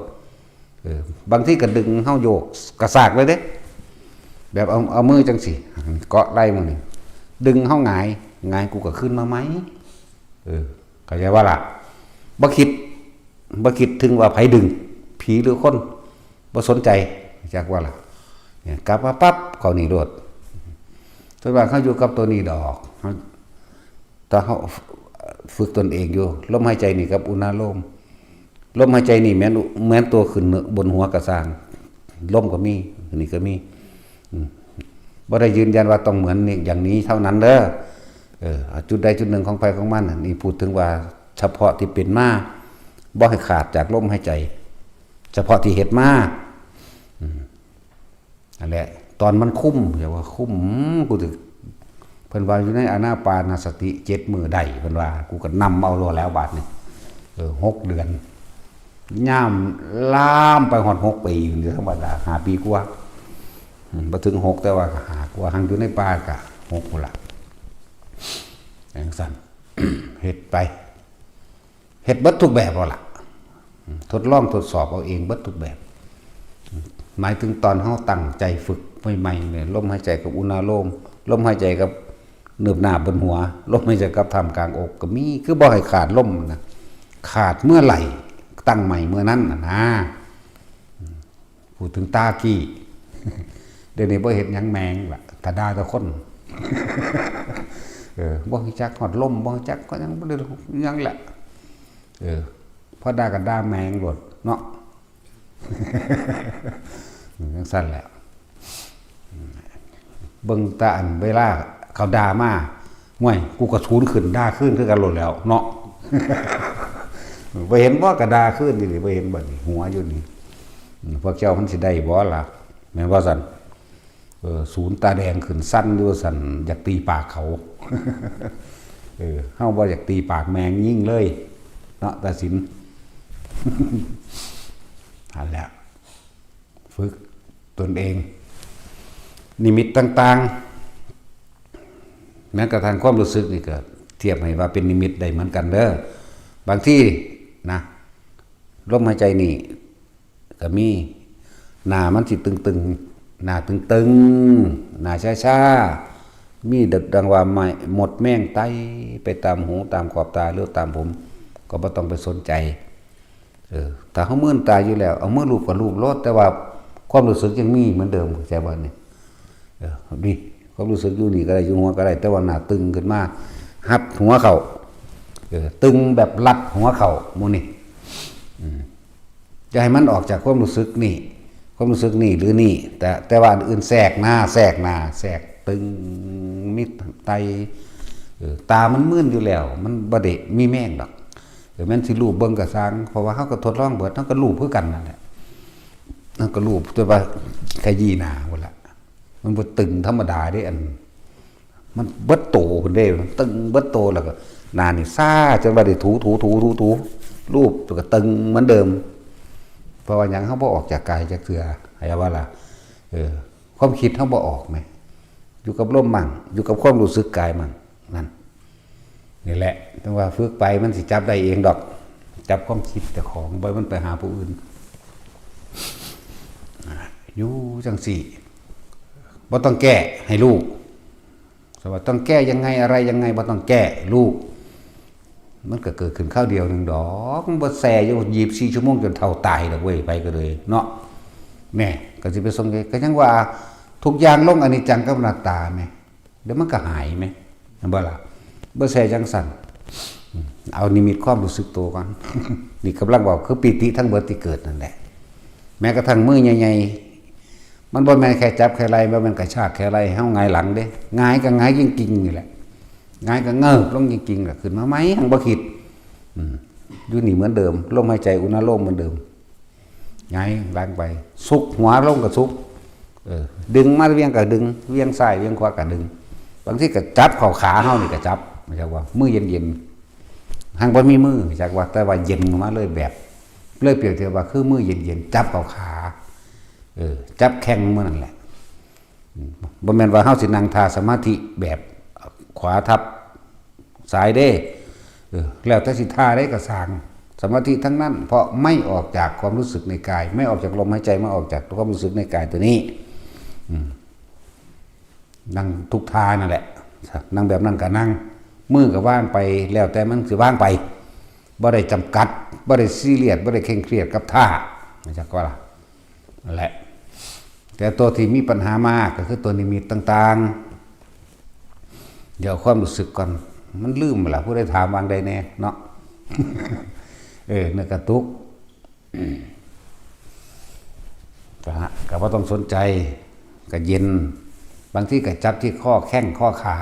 เออ บางทีก็ดึงเฮาโยกกระชากเลยเด้ แบบเอา เอามือจังซี่ เกาะไหล่มึงนี่ ดึงเฮาหงาย หงายกูก็ขึ้นมาใหม่ เออ เข้าใจบ่ล่ะ บ่คิด บ่คิดถึงว่าไผดึง ผีหรือคน บ่สนใจ จักบ่ล่ะ เนี่ย กลับมาปั๊บ เข้านี่โลด ส่วนมากเฮาอยู่กับตัวนี้ดอก เฮา ถ้าเฮาฝึกตนเองอยู่ ลมหายใจนี่กับอุณาโลม ลมหายใจนี่แม่น แม่นตัวขึ้นบนหัวก็ซ่าง ลมก็มี อันนี้ก็มี อืม บ่ได้ยืนยันว่าต้องเหมือนนี่ อย่างนี้เท่านั้นเด้อ เออ เอาจุดใดจุดหนึ่งของไผของมันน่ะ นี่พูดถึงว่าเฉพาะที่เป็นมา บ่ให้ขาดจากลมหายใจ เฉพาะที่เฮ็ดมา อืม นั่นแหละ ตอนมันคุ้ม อย่าว่าคุ้ม อืม กูถือ เพิ่นว่าอยู่ในอานาปานสติเจ็ดมื้อได้ เพิ่นว่า กูก็นำเอาโลดแล้วบาดนี้ เออ หกเดือน ย่ามลามไปฮอดหกปีอยู่นี่ธรรมดา ห้าปีกว่า อืม บ่ถึงหก แต่ว่าก็ห้ากว่า หั้งอยู่ในป่าก็หกพุ้นล่ะ จังซั่น เฮ็ดไป เฮ็ดเบิดทุกแบบเอาล่ะ อืม ทดลองทดสอบเอาเองเบิดทุกแบบ อืม หมายถึงตอนเฮาตั้งใจฝึกใหม่ๆเนี่ย ลมหายใจกับอุณาโลม ลมหายใจกับเนิบหน้าบนหัว ลมหายใจกับท่ามกลางอกก็มี คือบ่ให้ขาดลมนะ ขาดเมื่อไหร่ตั้งใหม่เมื่อนั้นน่ะนะ อืม พูดถึงตากี้ เดี๋ยวนี้บ่เห็นหยังแมงละถ้าด่าแต่คน เออบ่ฮู้จักฮอดลมบ่ฮู้จักก็ยังบ่ได้หยังแหละ เออพอด่าก็ด่าแมงโลดเนาะ จังซั่นแหละ เบิ่งแต่อันเวลาเขาด่ามา ห่วย กูก็สูนขึ้นด่าคืนคือกันโลดแล้วเนาะ บ่เห็นบ่ก็ด่าคืนนี่นี่ บ่เห็นบ่นี่ หัวอยู่นี่ อืม พวกเจ้ามันสิได้บ่ล่ะ แม่นบ่ซั่น เออ สูนตาแดงขึ้นสั่นอยู่ซั่น อยากตีปากเขา เออ เฮาบ่อยากตีปากแมงยิ่งเลย เนาะ ตาสิน นั่นแหละ ฝึกตนเอง นิมิตต่างๆ แม้กระทั่งความรู้สึกนี่ก็เทียบให้ว่าเป็นนิมิตได้เหมือนกันเด้อ บางทีนะ ลมหายใจนี่ก็มี หน้ามันสิตึงๆ หน้าตึงๆ หน้าชาๆ มีดังว่าไม้มดแมงไต่ไปตามหูตามขอบตาหรือตามผม ก็บ่ต้องไปสนใจ เออ ถ้าเฮาเมินตาอยู่แล้ว เอามือลูบก็ลูบโลด แต่ว่าความรู้สึกยังมีเหมือนเดิม เข้าใจบ่นี่ เออ นี่ ความรู้สึกอยู่นี่ก็ได้ อยู่หัวก็ได้ แต่ว่าหน้าตึงขึ้นมา หัดหัวเข้า เออ ตึงแบบรัดหัวเข้าหมู่นี่ อืม จะให้มันออกจากความรู้สึกนี่ ความรู้สึกนี่หรือนี่ แต่ แต่ว่าอันอื่นแทรกหน้า แทรกหน้า แทรกตึง มีไต่ เออ ตามันมึนอยู่แล้ว มันบ่ได้มีแมงดอก เออ แม่นสิลูบเบิ่งก็ซ่าง เพราะว่าเฮาก็ทดลองเบิด เฮาก็ลูบคือกันนั่นแหละ เฮาก็ลูบ แต่ว่าขยี้หน้าพุ้นล่ะ มันบ่ตึงธรรมดาเด้ อัน มันเบิดโตพุ้นเด้ มันตึงเบิดโต แล้วก็หน้านี่ซ่า จนว่าได้ถู ถู ถู ถู ถู ลูบ แล้วก็ตึงเหมือนเดิม เพราะว่าหยัง เฮาบ่ออกจากกายจักเทื่อ เข้าใจบ่ล่ะ เออ ความคิดเฮาบ่ออกแหม อยู่กับลมมั่ง อยู่กับความรู้สึกกายมั่ง นั่น นี่แหละ ถึงว่าฝึกไปมันสิจับได้เองดอก จับความคิดเจ้าของ บ่ให้มันไปหาผู้อื่น อยู่จังซี่ บ่ต้องแก้ให้ลูก แต่ว่าต้องแก้ยังไงอะไรยังไง บ่ต้องแก้ลูก มันก็เกิดขึ้นคราวเดียวหนึ่งดอก มันบ่แซ่อยู่ยี่สิบสี่ชั่วโมงจนเฒ่าตายดอกเว้ย ไปก็เลยเนาะ แม่ ก็สิไปสงสัย ก็ยังว่าทุกอย่างลงอนิจจังกับอนัตตาแม่ เดี๋ยวมันก็หายแม่ เห็นบ่ล่ะ บ่แซ่จังซั่น อืม เอานิมิตความรู้สึกตัวก่อน นี่กำลังเว้า คือปีติทั้งเบิดที่เกิดนั่นแหละ แม้กระทั่งมือใหญ่ๆ มันบ่แม่นแค่จับแค่ไล่ บ่แม่นกระชากแค่ไล่ เฮาหงายหลังเด้ หงายก็หงายจริงๆ นี่แหละ หงายก็เงิบลงจริงๆ ล่ะ ขึ้นมาใหม่ หังบ่คิด อืม อยู่นี่เหมือนเดิม ลมหายใจอุณาโลมเหมือนเดิม หงายหลังไป ซุกหัวลงก็ซุก เออ ดึงมาเวียงก็ดึง เวียงซ้ายเวียงขวาก็ดึง บางทีก็จับเข้าขาเฮานี่ก็จับ จักว่า มือเย็นๆ หังบ่มีมือ จักว่า แต่ว่าเย็นมาเลยแบบ เลยเปรียบเทียบว่าคือมือเย็นๆ จับเข้าขา เออ จับแข้งมื้อนั่นแหละ อืม บ่แม่นว่าเฮาสินั่งท่าสมาธิแบบขวาทับซ้ายเด้ เออ แล้วแต่สิท่าใดก็ซ่าง สมาธิทั้งนั้น เพราะไม่ออกจากความรู้สึกในกาย ไม่ออกจากลมหายใจ ไม่ออกจากความรู้สึกในกายตัวนี้ อืม นั่งทุกท่านั่นแหละ นั่งแบบนั้นก็นั่ง มือก็วางไป แล้วแต่มันสิวางไป บ่ได้จำกัด บ่ได้ซีเรียส บ่ได้เคร่งเครียดกับท่า จักว่าล่ะ นั่นแหละ แต่ตัวที่มีปัญหามากก็คือตัวนิมิตต่างๆ เดี๋ยวความรู้สึกก่อน มันลืมล่ะ ผู้ใดถามวางใดแน่เนาะ เออ เนื้อกระตุก ก็ฮะ ก็บ่ต้องสนใจ ก็เย็น บางทีก็จับที่ข้อแข้งข้อขา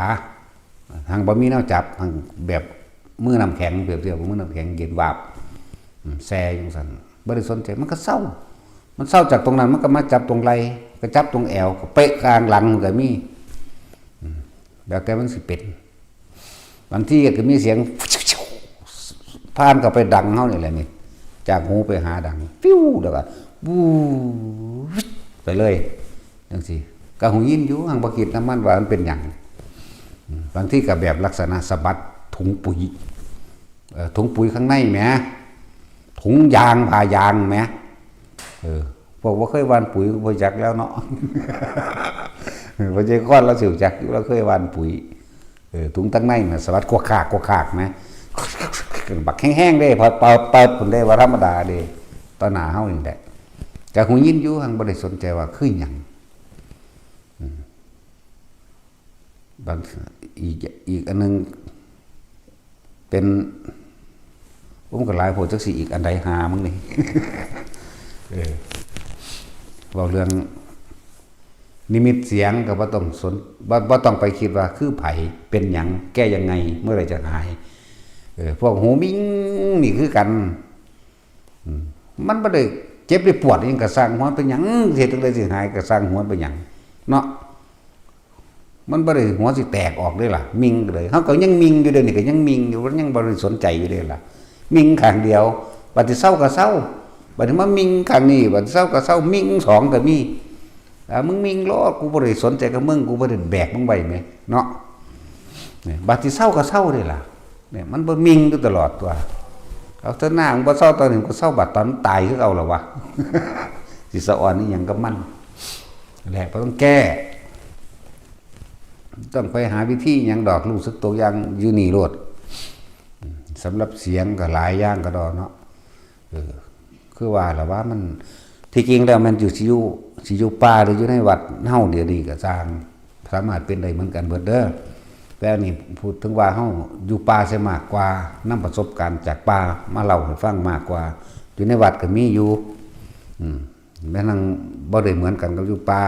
หังบ่มีแนวจับ หังแบบมือน้ำแข็ง เปรียบเทียบกับมือน้ำแข็งเย็นวาบ อืม แซ่อยู่ซั่น บ่ได้สนใจ มันก็เซา มันเซาจากตรงนั้น มันก็มาจับตรงไหล่ ก็จับตรงแอว ก็เปะกลางหลังมันก็มี อืม แล้วแต่มันสิเป็น บางทีก็มีเสียง ผ่านเข้าไปดังเฮานี่แหละนี่ จากหูไปหาดัง ฟิว แล้วก็ บู๊ด ไปเลย จังซี่ ก็หูยินอยู่ หังบ่คิดนำมันว่ามันเป็นหยัง อืม บางทีก็แบบลักษณะสะบัดถุงปุ๋ย เอ่อ ถุงปุ๋ยข้างในแหม ถุงยาง ผ้ายางแหม เออ พวกบ่เคยหว่านปุ๋ยก็บ่จักแล้วเนาะ บ่ใช่คนละสิจักอยู่ เราเคยหว่านปุ๋ย เออ ถุงตั้งในน่ะ สะบัดกวกคาก กวกคากนะ บักแห้งๆเด้ พอเปิด เปิดพุ้นเด้ ว่าธรรมดาเด้ ต่อหน้าเฮานี่แหละ ก็หูยินอยู่ หังบ่ได้สนใจว่าคือหยัง อืม บาง อีก อีกอันหนึ่ง เป็น ผมก็หลายโพด จักสิอีกอันใดหามึงนี่ เออ เว้าเรื่องนิมิตเสียงก็บ่ต้องสน บ่ บ่ต้องไปคิดว่าคือไผ เป็นหยัง แก้ยังไง เมื่อไหร่จะหาย เออ พวกหูมิงนี่คือกัน อืม มันบ่ได้เจ็บได้ปวดอิหยัง ก็ซ่างหัว เป็นหยัง เฮ็ดจั่งใดสิหาย ก็ซ่างหัว เป็นหยัง เนาะ มันบ่ได้หัวสิแตกออกเด้ล่ะ มิงก็เลย เฮาก็ยังมิงอยู่ เดี๋ยวนี้ก็ยังมิงอยู่ ยังบ่ได้สนใจอยู่เด้ล่ะ มิงข้างเดียว บัดสิเซาก็เซา บัดนี้มามิงข้างนี้ บัดสิเซาก็เซา มิงสองก็มี อ่า มึงมิงโลด กูบ่ได้สนใจกับมึง กูบ่ได้แบกมึงไว้แหม เนาะ เนี่ย บัดสิเซาก็เซาเด้ล่ะ เนี่ย มันบ่มิงอยู่ตลอดตัว เอาเถอะหน้า มึงบ่เซาตอนนี้ มึงก็เซาบัดตอนตายคือเอาล่ะวะ สิสะออนอีหยังกับมัน แหละ บ่ต้องแก้ ต้องไปหาวิธีหยังดอก รู้สึกตัวอย่างอยู่นี่โลด สำหรับเสียงก็หลายอย่างก็ดอกเนาะ เออ คือว่าล่ะว่ามัน ที่จริงแล้วมันอยู่ สิอยู่ สิอยู่ป่าหรืออยู่ในวัดเฮาเดี๋ยวนี้ก็ซ่าง สามารถเป็นได้เหมือนกันเบิดเด้อ แต่อันนี้พูดถึงว่าเฮาอยู่ป่าเสียมากกว่า นำประสบการณ์จากป่ามาเล่าให้ฟังมากกว่า อยู่ในวัดก็มีอยู่ อืม แม่นางบ่ได้เหมือนกันกับอยู่ป่า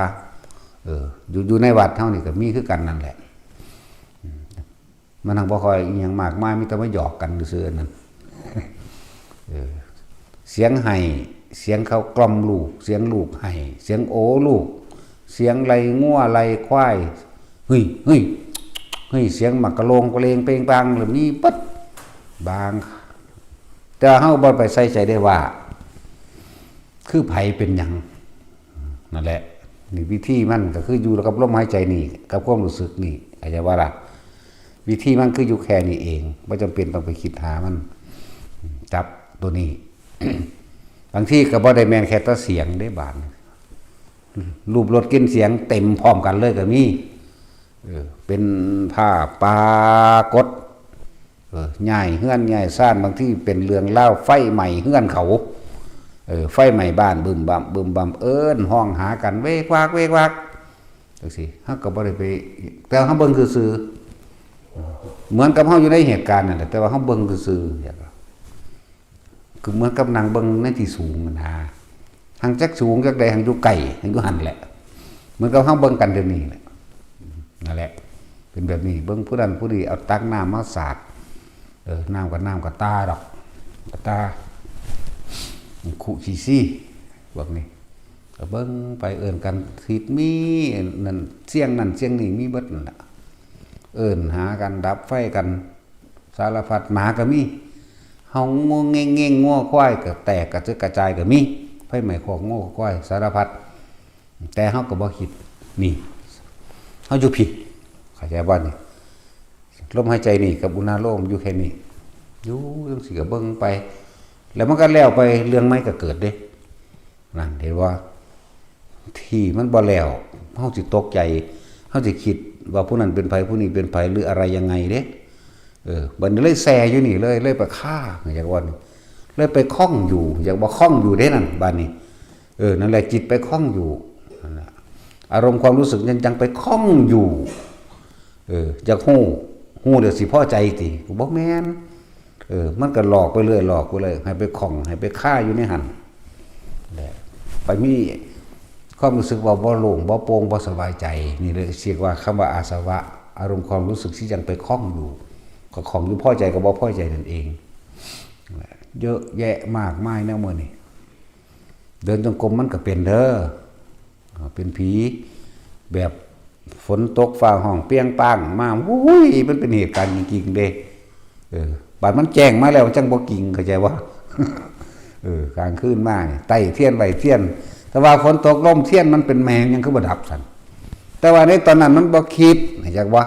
เออ อยู่ อยู่ในวัดเฮานี่ก็มีคือกันนั่นแหละ อืม มันหังบ่ค่อยอิหยังมากมาย มีแต่มาหยอกกันซื่อๆ นั่น เออ เสียงไห้ เสียงเขากล่อมลูก เสียงลูกไห้ เสียงโอลูก เสียงไล่งัวไล่ควาย เฮ้ย เฮ้ย เฮ้ย เสียงหมากกะโลงกะเลงเปงปัง แล้วมีเบิด บาง แต่เฮาบ่ไปใส่ใจได้ว่า คือไผเป็นหยัง นั่นแหละ นี่วิธีมันก็คืออยู่กับลมหายใจนี่ กับความรู้สึกนี่ เข้าใจบ่ล่ะ วิธีมันคืออยู่แค่นี้เอง บ่จำเป็นต้องไปคิดหามัน จับตัวนี้ บางทีก็บ่ได้แม่นแค่แต่เสียงเด้บาดนี้ รูปรสกลิ่นเสียงเต็มพร้อมกันเลยก็มี เออ เป็นภาพปรากฏ เออ ย้ายเฮือนย้ายซาน บางทีเป็นเรื่องราวไฟไหม้เฮือนเขา เออ ไฟไหม้บ้าน บึ้มบั้ม บึ้มบั้ม เอิ้นฮ้องหากัน เวกวาก เวกวาก จั่งซี้ เฮาก็บ่ได้ไป แต่เฮาเบิ่งซื่อๆ เหมือนกับเฮาอยู่ในเหตุการณ์นั่นแหละ แต่ว่าเฮาเบิ่งซื่อๆ อย่าง คือเหมือนกับนั่งเบิ่งในที่สูงนั่นนะ หังจักสูงจักใด หังอยู่ไกล หังอยู่หั่นแหละ เหมือนกับเฮาเบิ่งกันเดี๋ยวนี้แหละ นั่นแหละ เป็นแบบนี้ เบิ่งผู้นั้นผู้นี้เอาตักน้ำมาสาด เออ น้ำก็น้ำกะตาดอก กะตา คุขี้ซี่ พวกนี้ ก็เบิ่งไปเอิ้นกัน ทิศมีนั่น เสียงนั่นเสียงนี่มีเบิดนั่นล่ะ เอิ้นหากัน ดับไฟกัน สารพัด หมาก็มี เฮางัวเง่งๆ งัวควายก็แตกกระเจิดกระจายก็มี ไฟไหม้คอกงัวควาย สารพัด แต่เฮาก็บ่คิด นี่ เฮาอยู่ผิด เข้าใจบ่นี่ ลมหายใจนี่กับอุณาโลมอยู่แค่นี้ อยู่จั่งซี้ก็เบิ่งไป แล้วมันก็แล้วไป เรื่องใหม่ก็เกิดเด้ นั่นเห็นบ่ ที่มันบ่แล้ว เฮาสิตกใจ เฮาสิคิดว่าผู้นั้นเป็นไผ ผู้นี้เป็นไผ หรืออะไรยังไงเด้ เออ บัดนี้เลยแซ่อยู่นี่เลย เลยไปคา อยากว่านี่ เลยไปข้องอยู่ อยากว่าข้องอยู่เด้นั่น บัดนี้ เออ นั่นแหละ จิตไปข้องอยู่ นั่นแหละ อารมณ์ความรู้สึกยัง ยังไปข้องอยู่ เออ อยากฮู้ ฮู้แล้วสิพอใจติ บ่แม่น เออ มันก็หลอกไปเรื่อย หลอกไปเลย ให้ไปข้อง ให้ไปคาอยู่ในหั่นแหละ ไปมีความรู้สึกว่าบ่โล่ง บ่โปร่ง บ่สบายใจ นี่เลยเรียกว่าคำว่าอาสวะ อารมณ์ความรู้สึกที่ยังไปข้องอยู่ ก็ข้องอยู่ พอใจกับบ่พอใจนั่นเอง เยอะแยะมากมายแนวมื้อนี้ เดินจงกรมมันก็เป็นเด้อ เป็นผี แบบฝนตกฟ้าฮ้องเปรียงปร้างมา อุ้ย มันเป็นเหตุการณ์จริงๆ เด้ เออ บาดมันแจ้งมาแล้ว มันจั่งบ่จริง เข้าใจบ่ เออ กลางคืนมานี่ ไต้เทียนไหว้เทียน แต่ว่าฝนตกลมเทียนมันเป็นแมง ยังคือบ่ดับซั่น แต่ว่าในตอนนั้นมันบ่คิด เข้าใจบ่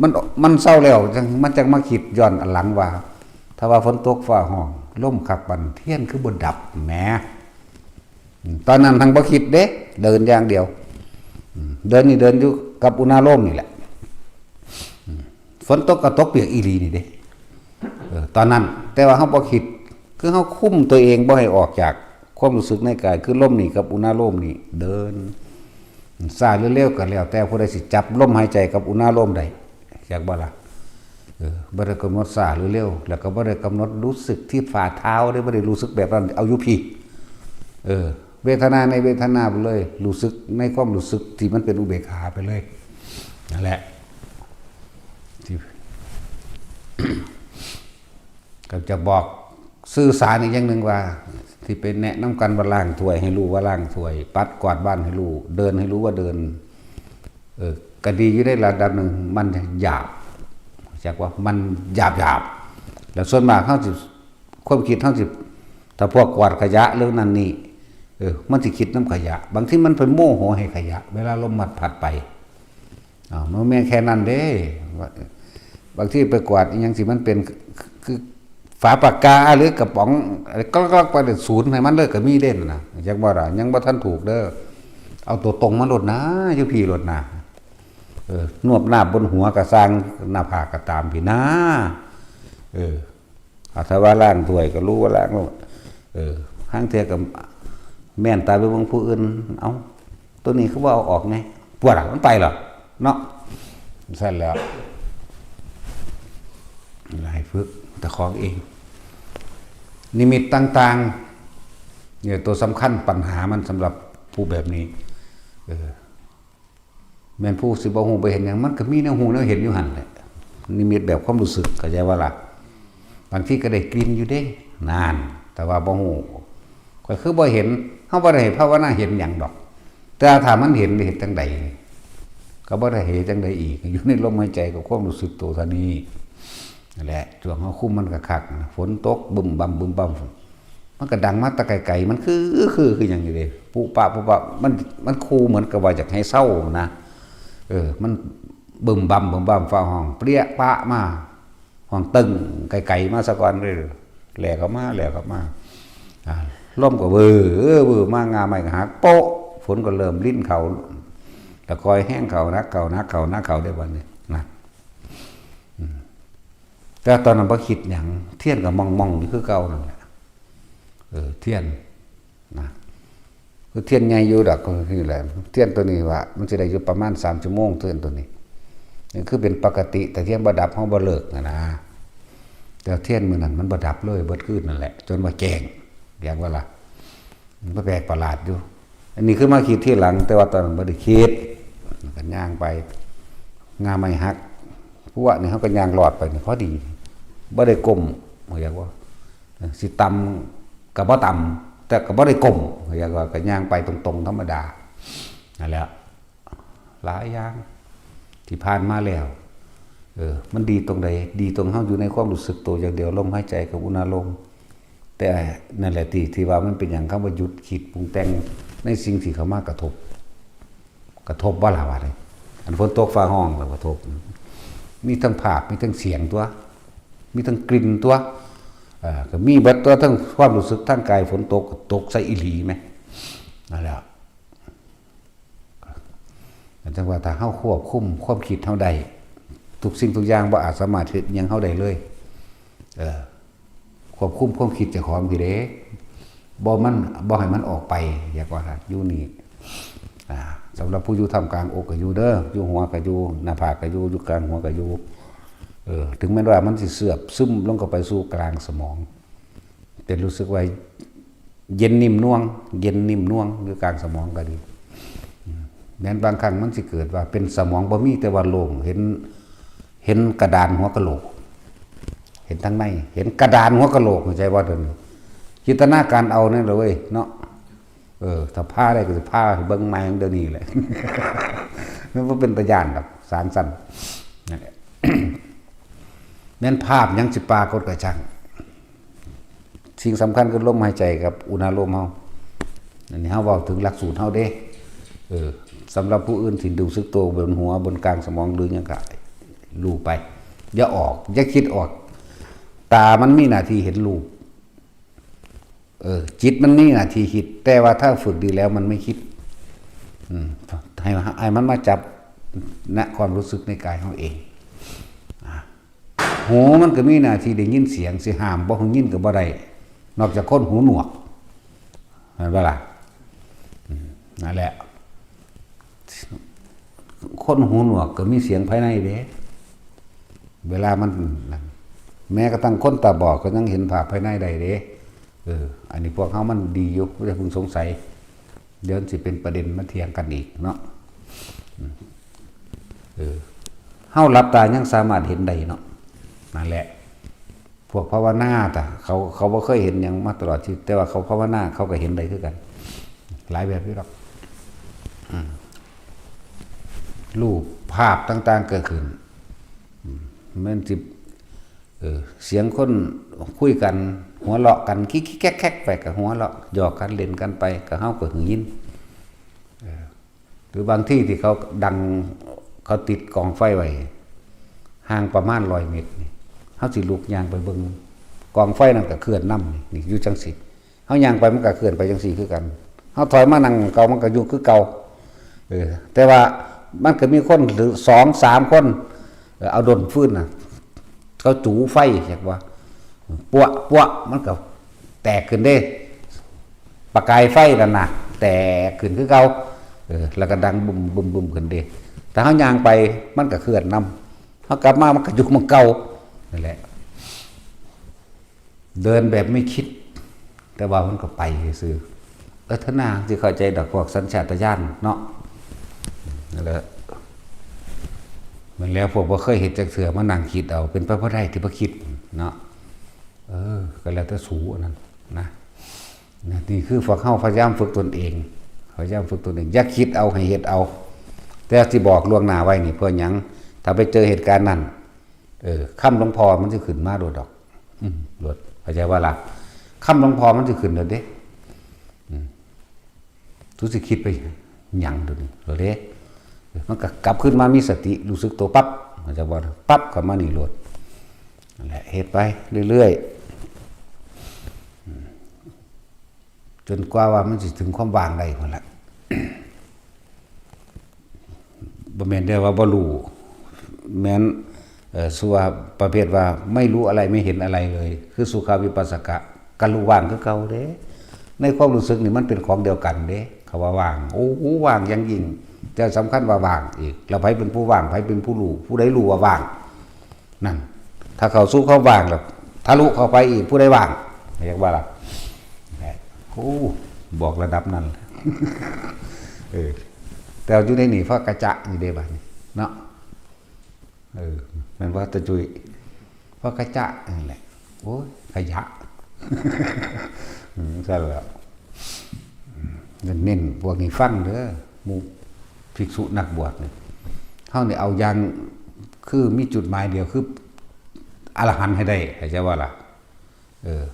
มัน มันเซาแล้ว จั่ง มันจั่งมาคิดย้อนหลังว่า ถ้าว่าฝนตกฟ้าฮ้อง ลมคักปานเทียนคือบ่ดับแหม อืม ตอนนั้นทั้งบ่คิดเด้ เดินอย่างเดียว อืม เดินนี่เดินอยู่กับอุณาโลมนี่แหละ อืม ฝนตกก็ตกเปียกอีหลีนี่เด้ เออ ตอนนั้น แต่ว่าเฮาบ่คิด คือเฮาคุมตัวเองบ่ให้ออกจาก ความรู้สึกในกายคือลมนี่กับอุณาโลมนี่เดิน ช้าหรือเร็วก็แล้วแต่ผู้ใดสิจับลมหายใจกับอุณาโลมได้ จักบ่ล่ะ เออ บ่ได้กำหนดช้าหรือเร็ว แล้วก็บ่ได้กำหนดรู้สึกที่ฝ่าเท้าเด้ บ่ได้รู้สึกแบบนั้น เอาอยู่พี้ เออ เวทนาในเวทนาไปเลย รู้สึกในความรู้สึกที่มันเป็นอุเบกขาไปเลย นั่นแหละ ที่ ก็จะบอกสื่อสารอีกอย่างหนึ่งว่า ที่เป็นแนะนำกันว่าล้างถ้วยให้รู้ว่าล้างถ้วย ปัดกวาดบ้านให้รู้ เดินให้รู้ว่าเดิน เออ ก็ดีอยู่ในระดับหนึ่ง มันหยาบ จักว่ามันหยาบหยาบ แล้วส่วนมากเฮาสิ ความคิดเฮาสิ ถ้าพวกกวาดขยะเรื่องนั้นนี่ เออ มันสิคิดนำขยะ บางทีมันไปโมโหให้ขยะ เวลาลมมัดพัดไป อ้าว มันแม่นแค่นั้นเด้ บางทีไปกวาดอีหยังสิมันเป็น คือ ฝาปากกาหรือกระป๋อง อะไรก็ๆ ไปศูนย์ให้มันเลยก็มีเด้นะ จักบ่ล่ะ ยังบ่ทันถูกเด้อ เอาตัวตรงมาโลดนะ อยู่พี้โลดนะ เออ นวบหน้าบนหัวกะซ่าง หน้าผากกะตามพี้นะ เออ อา ถ้าว่าล้างถ้วยก็รู้ว่าล้างแล้ว เออ ห่างเทื่อก็แม่นตาไปเบิ่งผู้อื่น เอ้า ตัวนี้คือว่าเอาออกไง ปวดอะ มันไปเหรอ เนาะ ซั่นแหล้ว ให้ฝึกแต่ของเอง นิมิตต่างๆ เนี่ยตัวสำคัญ ปัญหามันสำหรับผู้แบบนี้ เออ แม่นผู้สิบ่ฮู้บ่เห็นหยัง มันก็มีแนวฮู้แนวเห็นอยู่หั่นแหละ นิมิตแบบความรู้สึก เข้าใจบ่ล่ะ บางทีก็ได้กลิ่นอยู่เด้ นั่น แต่ว่าบ่ฮู้ ก็คือบ่เห็น เฮาบ่ได้ให้ภาวนาเห็นหยังดอก แต่ถ้ามันเห็น เฮ็ดจั่งใด ก็บ่ได้เฮ็ดจั่งใดอีก อยู่ในลมหายใจกับความรู้สึกตัวเท่านี้ นั่นแหละ ช่วงเฮาคุมมันคักๆนะ ฝนตกบึ้มบั้มบึ้มบั้ม มันก็ดังมาแต่ไกลๆ มันคือ คือ คือหยังอยู่เด้ ปุปะ ปุปะ มัน มันคูเหมือนกับว่าอยากให้เซานะ เออ มันบึ้มบั้มบึ้มบั้ม ฟ้าห้อง เปรี้ยปะมา ห้องตึ้ง ไกลๆ มาซะก่อนเด้อ แล่เข้ามา แล่เข้ามา อ่า ลมก็เว้อ เว้อมา ง่าไม้ก็หัก โป๊ะ ฝนก็เริ่มรินเข้า แล้วค่อยแฮงเข้า หนักเข้า หนักเข้า หนักเข้า ได้บัดนี้นะ อืม แต่ตอนนั้นบ่คิดหยัง เทียนก็ม่องๆ อยู่คือเก่านั่นแหละ เออ เทียน นะ คือเทียนใหญ่อยู่ดอก ก็คือแหละ เทียนตัวนี้ว่า มันสิได้อยู่ประมาณสามชั่วโมง เทียนตัวนี้ นี่คือเป็นปกติ แต่เทียนบ่ดับ เฮาบ่เลิกนะนะ แต่เทียนมื้อนั้นมันบ่ดับเลย เบิดคืนนั่นแหละ จนว่าแจ้ง เรียกว่าล่ะ มันก็แปลกประหลาดอยู่ อันนี้คือมาคิดทีหลัง แต่ว่าตอนนั้นบ่ได้คิด ก็ย่างไป ง่าไม้หัก พวกนี้เฮาก็ย่างลอดไปนี่พอดี บ่ได้ก้ม เรียกว่า สิต่ำก็บ่ต่ำ แต่ก็บ่ได้ก้ม เรียกว่าก็ย่างไปตรงๆ ธรรมดา นั่นแหละ หลายอย่างที่ผ่านมาแล้ว เออ มันดีตรงใด ดีตรงเฮาอยู่ในความรู้สึกตัวอย่างเดียว ลมหายใจกับอุณาโลม แต่นั่นแหละที่ ที่ว่ามันเป็นหยัง คำว่าหยุดคิดปรุงแต่งในสิ่งที่เข้ามากระทบ กระทบบ่ล่ะวะเนี่ย อันฝนตกฟ้าห้องแล้วกระทบ มีทั้งภาพ มีทั้งเสียงตัว มีทั้งกลิ่นตัว เอ่อ ก็มีเบิดตัว ทั้งความรู้สึกทางกาย ฝนตก ตกใส่อีหลีไหม นั่นแหละ จั่งว่าถ้าเฮาควบคุมความคิดเฮาได้ ทุกสิ่งทุกอย่างบ่อาจสามารถเฮ็ดหยังเฮาได้เลย เออ ควบคุมความคิดเจ้าของพี้เด้ บ่มัน บ่ให้มันออกไป อยากว่าอยู่นี่ อ่า สำหรับผู้อยู่ท่ามกลางอกก็อยู่เด้อ อยู่หัวก็อยู่ หน้าผากก็อยู่ อยู่กลางหัวก็อยู่ เออ ถึงแม้ว่ามันสิเซาะซึมลงเข้าไปสู่กลางสมอง แต่รู้สึกว่าเย็นนิ่มนวล เย็นนิ่มนวล อยู่กลางสมองก็ดี อืม แม้นบางครั้งมันสิเกิดว่าเป็นสมองบ่มี แต่ว่าโล่ง เห็น เห็นกระดานหัวกะโหลก เห็นทางใน เห็นกระดานหัวกะโหลก เข้าใจบ่เดี๋ยวนี้ จินตนาการเอานั่นแหละเว้ย เนาะ เออ ถ้าพาได้ก็สิพาให้เบิ่งใหม่เดี๋ยวนี้แหละ มันบ่เป็นตาย้านดอก สางสั้น นั่นแหละ แม้นภาพหยังสิปรากฏก็ช่าง สิ่งสำคัญคือลมหายใจกับอุณาโลมเฮา อันนี้เฮาเว้าถึงหลักสูตรเฮาเด้ เออ สำหรับผู้อื่นที่รู้สึกตัวบนหัว บนกลางสมองหรือหยังก็รู้ไป อย่าออก อย่าคิดออก ตามันมีหน้าที่เห็นรูป เออ จิตมันมีหน้าที่คิด แต่ว่าถ้าฝึกดีแล้วมันไม่คิด อืม ให้ ให้มันมาจับ ณ ความรู้สึกในกายเฮาเอง อ่า หูมันก็มีหน้าที่ได้ยินเสียง สิห้ามบ่ให้ยินก็บ่ได้ นอกจากคนหูหนวก นั่นเปล่าล่ะ อืม นั่นแหละ คนหูหนวกก็มีเสียงภายในเด้ เวลามันนั่น แม้กระทั่งคนตาบอดก็ยังเห็นภาพภายในได้เด้ เออ อันนี้พวกเฮามันดีอยู่ อย่าเพิ่งสงสัย เดี๋ยวสิเป็นประเด็นมาเถียงกันอีกเนาะ อืม เออ เฮาหลับตายังสามารถเห็นได้เนาะ นั่นแหละ พวกภาวนาตะ เขา เขาบ่เคยเห็นหยังมาตลอดชีวิต แต่ว่าเขาภาวนา เขาก็เห็นได้คือกัน หลายแบบอยู่ดอก อืม รูปภาพต่างๆเกิดขึ้น อืม แม่นสิ เออ เสียงคนคุยกัน หัวเราะกัน คิกๆแคกๆไปก็หัวเราะ หยอกกัน เล่นกันไป ก็เฮาก็ได้ยิน เออ หรือบางที่ที่เขาดัง เขาติดกองไฟไว้ ห่างประมาณร้อยเมตรนี่ เฮาสิลุกย่างไปเบิ่ง กองไฟนั่นก็เคลื่อนนำนี่ นี่อยู่จั่งซี้ เฮาย่างไปมันก็เคลื่อนไปจั่งซี้คือกัน เฮาถอยมานั่งเก่ามันก็อยู่คือเก่า เออ แต่ว่ามันก็มีคนหรือสองสามคน เออ เอาด้นฟืนน่ะ เขาจูไฟ เห็นบ่ ปัวะปัวะ มันก็แตกขึ้นเด้ ประกายไฟนั่นน่ะ แตกขึ้นคือเก่า เออ แล้วก็ดังบึ้มบึ้มบึ้มขึ้นเด้ ถ้าเฮาย่างไป มันก็เคลื่อนนำ เฮากลับมา มันก็อยู่หม่องเก่า นั่นแหละ เดินแบบไม่คิด แต่ว่ามันก็ไปซื่อๆ เออ ถ้านาสิเข้าใจดอกพวกสัญชาตญาณเนาะ นั่นแหละ มันแล้วพวกบ่เคยเฮ็ดจักเทื่อ มานั่งคิดเอา เป็นไปบ่ได้ที่บ่คิดเนาะ เออ ก็แล้วแต่สูอันนั้นนะ นะ นี่คือพวกเฮาพยายามฝึกตนเอง พยายามฝึกตนเอง อย่าคิดเอา ให้เฮ็ดเอา แต่สิบอกล่วงหน้าไว้นี่เพื่อหยัง ถ้าไปเจอเหตุการณ์นั้น เออ คำหลวงพ่อมันสิขึ้นมาโลดดอก อืม โลด เข้าใจบ่ล่ะ คำหลวงพ่อมันสิขึ้นโลดเด้ อืม สูสิคิดไปหยังโดดนี้ โลดเด้ มันก็กลับคืนมามีสติ รู้สึกตัวปั๊บ เข้าใจบ่ล่ะ ปั๊บเข้ามานี่โลด นั่นแหละ เฮ็ดไปเรื่อยๆ อืม จนกว่าว่ามันสิถึงความว่างได้พุ้นล่ะ บ่แม่นเด้อว่าบ่รู้ แม่น เอ่อ สุว่าประเภทว่าไม่รู้อะไร ไม่เห็นอะไรเลย คือสุขาวิปัสสกะ ก็รู้ว่างคือเก่าเด้ ในความรู้สึกนี่มันเป็นของเดียวกันเด้ คำว่าว่าง โอ้ ว่างอย่างยิ่ง แต่สำคัญว่าว่างอีก แล้วไผเป็นผู้ว่าง ไผเป็นผู้รู้ ผู้ใดรู้ว่าว่าง นั่น ถ้าเข้าสู่ความว่างแล้ว ทะลุเข้าไปอีก ผู้ใดว่าง เรียกว่าล่ะ โอ้ บอกระดับนั้น เออ แต่อยู่ในนี่พระกระจะนี่เด้บัดนี้ เนาะ เออ แม่นว่าตะจุย พระกระจะนี่แหละ โอ้ย ขยะ อืม ซั่นแหละ อืม เน้นพวกนี้ฟังเด้อ หมู่ภิกษุนักบวชนี่ เฮานี่เอาอย่าง คือมีจุดหมายเดียว คืออรหันต์ให้ได้ เข้าใจบ่ล่ะ เออ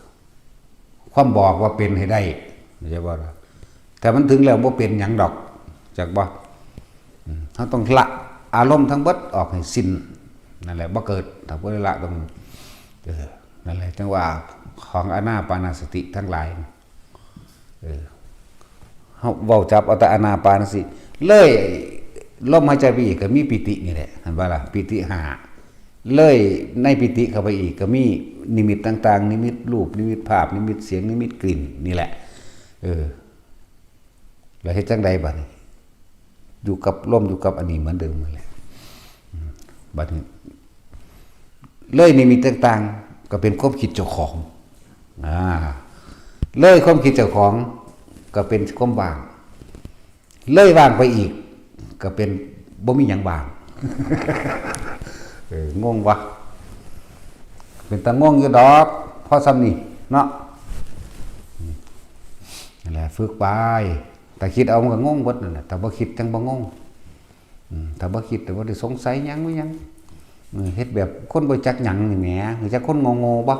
ความบอกว่าเป็นให้ได้ เข้าใจบ่ล่ะ แต่มันถึงแล้วบ่เป็นหยังดอก จักบ่ อืม เฮาต้องละอารมณ์ทั้งเบิดออกให้สิ้น นั่นแหละ บ่เกิด ถ้าบ่ได้ละตรง เออ นั่นแหละ จังว่าของอานาปานสติทั้งหลาย เออ เฮาเว้าจับเอาแต่อานาปานสติ เลยลมหายใจไปอีกก็มีปีตินี่แหละ เห็นบ่ล่ะ ปีติห้า เลยในปีติเข้าไปอีกก็มีนิมิตต่างๆ นิมิตรูป นิมิตภาพ นิมิตเสียง นิมิตกลิ่น นี่แหละ เออ แล้วเฮ็ดจั่งใดบัดนี้ อยู่กับลม อยู่กับอันนี้เหมือนเดิมนั่นแหละ อืม บัดนี้ เลยนิมิตต่างๆ ก็เป็นความคิดเจ้าของ อ่า เลยความคิดเจ้าของ ก็เป็นความว่าง เลยว่างไปอีก ก็เป็นบ่มีหยังว่าง เออ งงวะ เป็นตางงอยู่ดอก พอส่ำนี้เนาะ นั่นแหละ ฝึกไป ถ้าคิดเอามันก็งงเบิดนั่นแหละ ถ้าบ่คิดจั่งบ่งง อืม ถ้าบ่คิด แต่บ่ได้สงสัยหยัง บ่หยัง เออ เฮ็ดแบบคนบ่จักหยังนี่แหม รู้จักคนโง่ๆบ่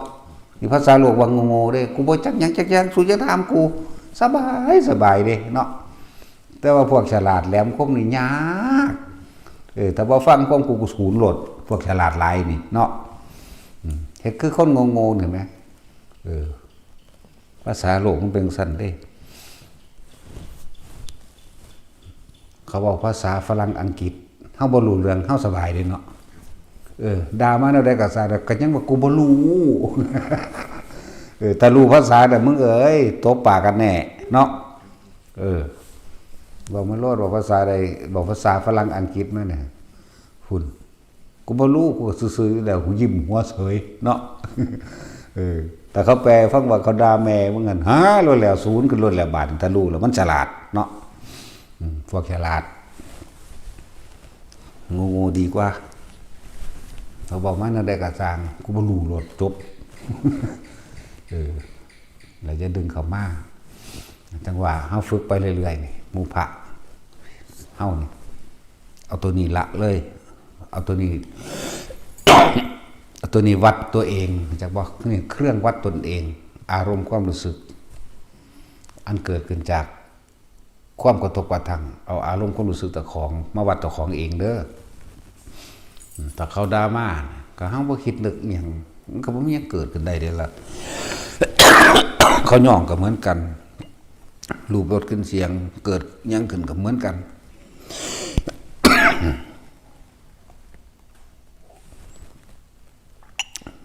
นี่ภาษาโลกว่าโง่ๆเด้ กูบ่จักหยังจักอย่าง สูอย่าถามกู สบาย สบายเด้เนาะ แต่ว่าพวกฉลาดแหลมคมนี่ยาก เออ ถ้าบ่ฟังความกู กูสูนโลด พวกฉลาดหลายนี่เนาะ อืม เฮ็ดคือคนโง่ๆ เห็นไหม เออ ภาษาโลกมันเป็นจั่งซั้นเด้ เขาเว้าภาษาฝรั่งอังกฤษ เฮาบ่รู้เรื่อง เฮาสบายเด้เนาะ เออ ด่ามาแนวใดก็ซ่า ก็ยังว่ากูบ่รู้ เออ ถ้ารู้ภาษาน่ะ มึงเอ๋ย ตบปากกันแน่ เนาะ เออ บอกมาโลด บอกภาษาใด บอกภาษาฝรั่งอังกฤษมาเนี่ย คุณ กูบ่รู้ กูก็ซื่อๆอยู่แล้ว กูยิ้มหัวเฉยเนาะ เออ แต่เขาแปลฟังว่าเขาด่าแม่มึงหั่น ฮาโลดแล้ว ศูนย์ขึ้นโลดแล้ว บาดนี้ถ้ารู้แล้ว มันฉลาดเนาะ อืม พวกฉลาด โง่ๆดีกว่า เขาบอกมาแนวใดก็ซ่าง กูบ่รู้โลด จบ เออ แล้วจะดึงเขามา จั่งว่าเฮาฝึกไปเรื่อยๆนี่ หมู่พระเฮานี่ เอาตัวนี้ละเลย เอาตัวนี้ เอาตัวนี้วัดตัวเอง จักบ่ นี่เครื่องวัดตนเอง อารมณ์ความรู้สึก อันเกิดขึ้นจากความกระทบกระทั่ง เอาอารมณ์ความรู้สึกเจ้าของมาวัดเจ้าของเองเด้อ อืม ถ้าเขาด่ามา ก็เฮาบ่คิดนึกอิหยัง มันก็บ่มีหยังเกิดขึ้นได้เด้ล่ะ เขาย่องก็เหมือนกัน รูปรสกลิ่นเสียง เกิดหยังขึ้นก็เหมือนกัน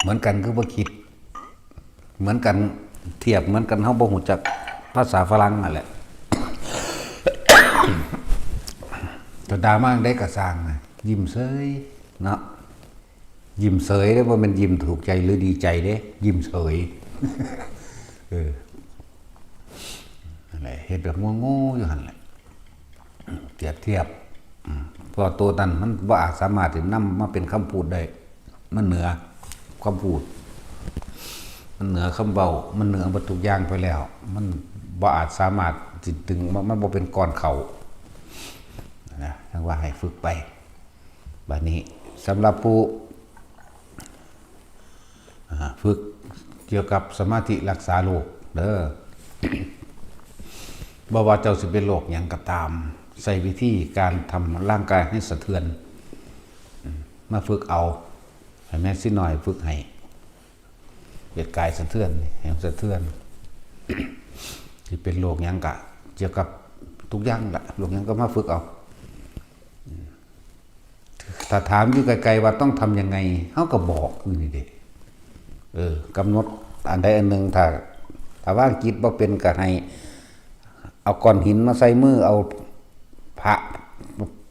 เหมือนกันคือบ่คิด เหมือนกัน เทียบเหมือนกัน เฮาบ่ฮู้จักภาษาฝรั่งนั่นแหละ ถ้าด่ามาจั่งใดก็ซ่างนะ ยิ้มเฉยเนาะ ยิ้มเฉยเด้ บ่แม่นยิ้มถูกใจหรือดีใจเด้ ยิ้มเฉย เออ นั่นแหละ เฮ็ดแบบโง่ๆอยู่หั่นแหละ เปรียบเทียบ อืม เพราะตัวนั้นมันบ่อาจสามารถที่นำมาเป็นคำพูดได้ มันเหนือคำพูด มันเหนือคำเว้า มันเหนือเบิดทุกอย่างไปแล้ว มันบ่อาจสามารถสิดึง มัน มันบ่เป็นก้อนเข้า นะ จั่งว่าให้ฝึกไป บัดนี้ สำหรับผู้ อ่า ฝึกเกี่ยวกับสมาธิรักษาโรคเด้อ บ่ว่าเจ้าสิเป็นโรคหยังก็ตาม ใช้วิธีการทำร่างกายให้สะเทือน อืม มาฝึกเอา ให้แม่ชีน้อยฝึกให้ เฮ็ดกายสะเทือน ให้มันสะเทือน สิเป็นโรคหยังก็ เกี่ยวกับทุกอย่างล่ะ โรคหยังก็มาฝึกเอา ถ้าถามอยู่ไกลๆว่าต้องทำยังไง เฮาก็บอกอยู่นี่เด้ เออ กำหนดอันใดอันหนึ่ง ถ้า ถ้าว่างจิตบ่เป็นก็ให้ เอาก้อนหินมาใส่มือ เอาพระ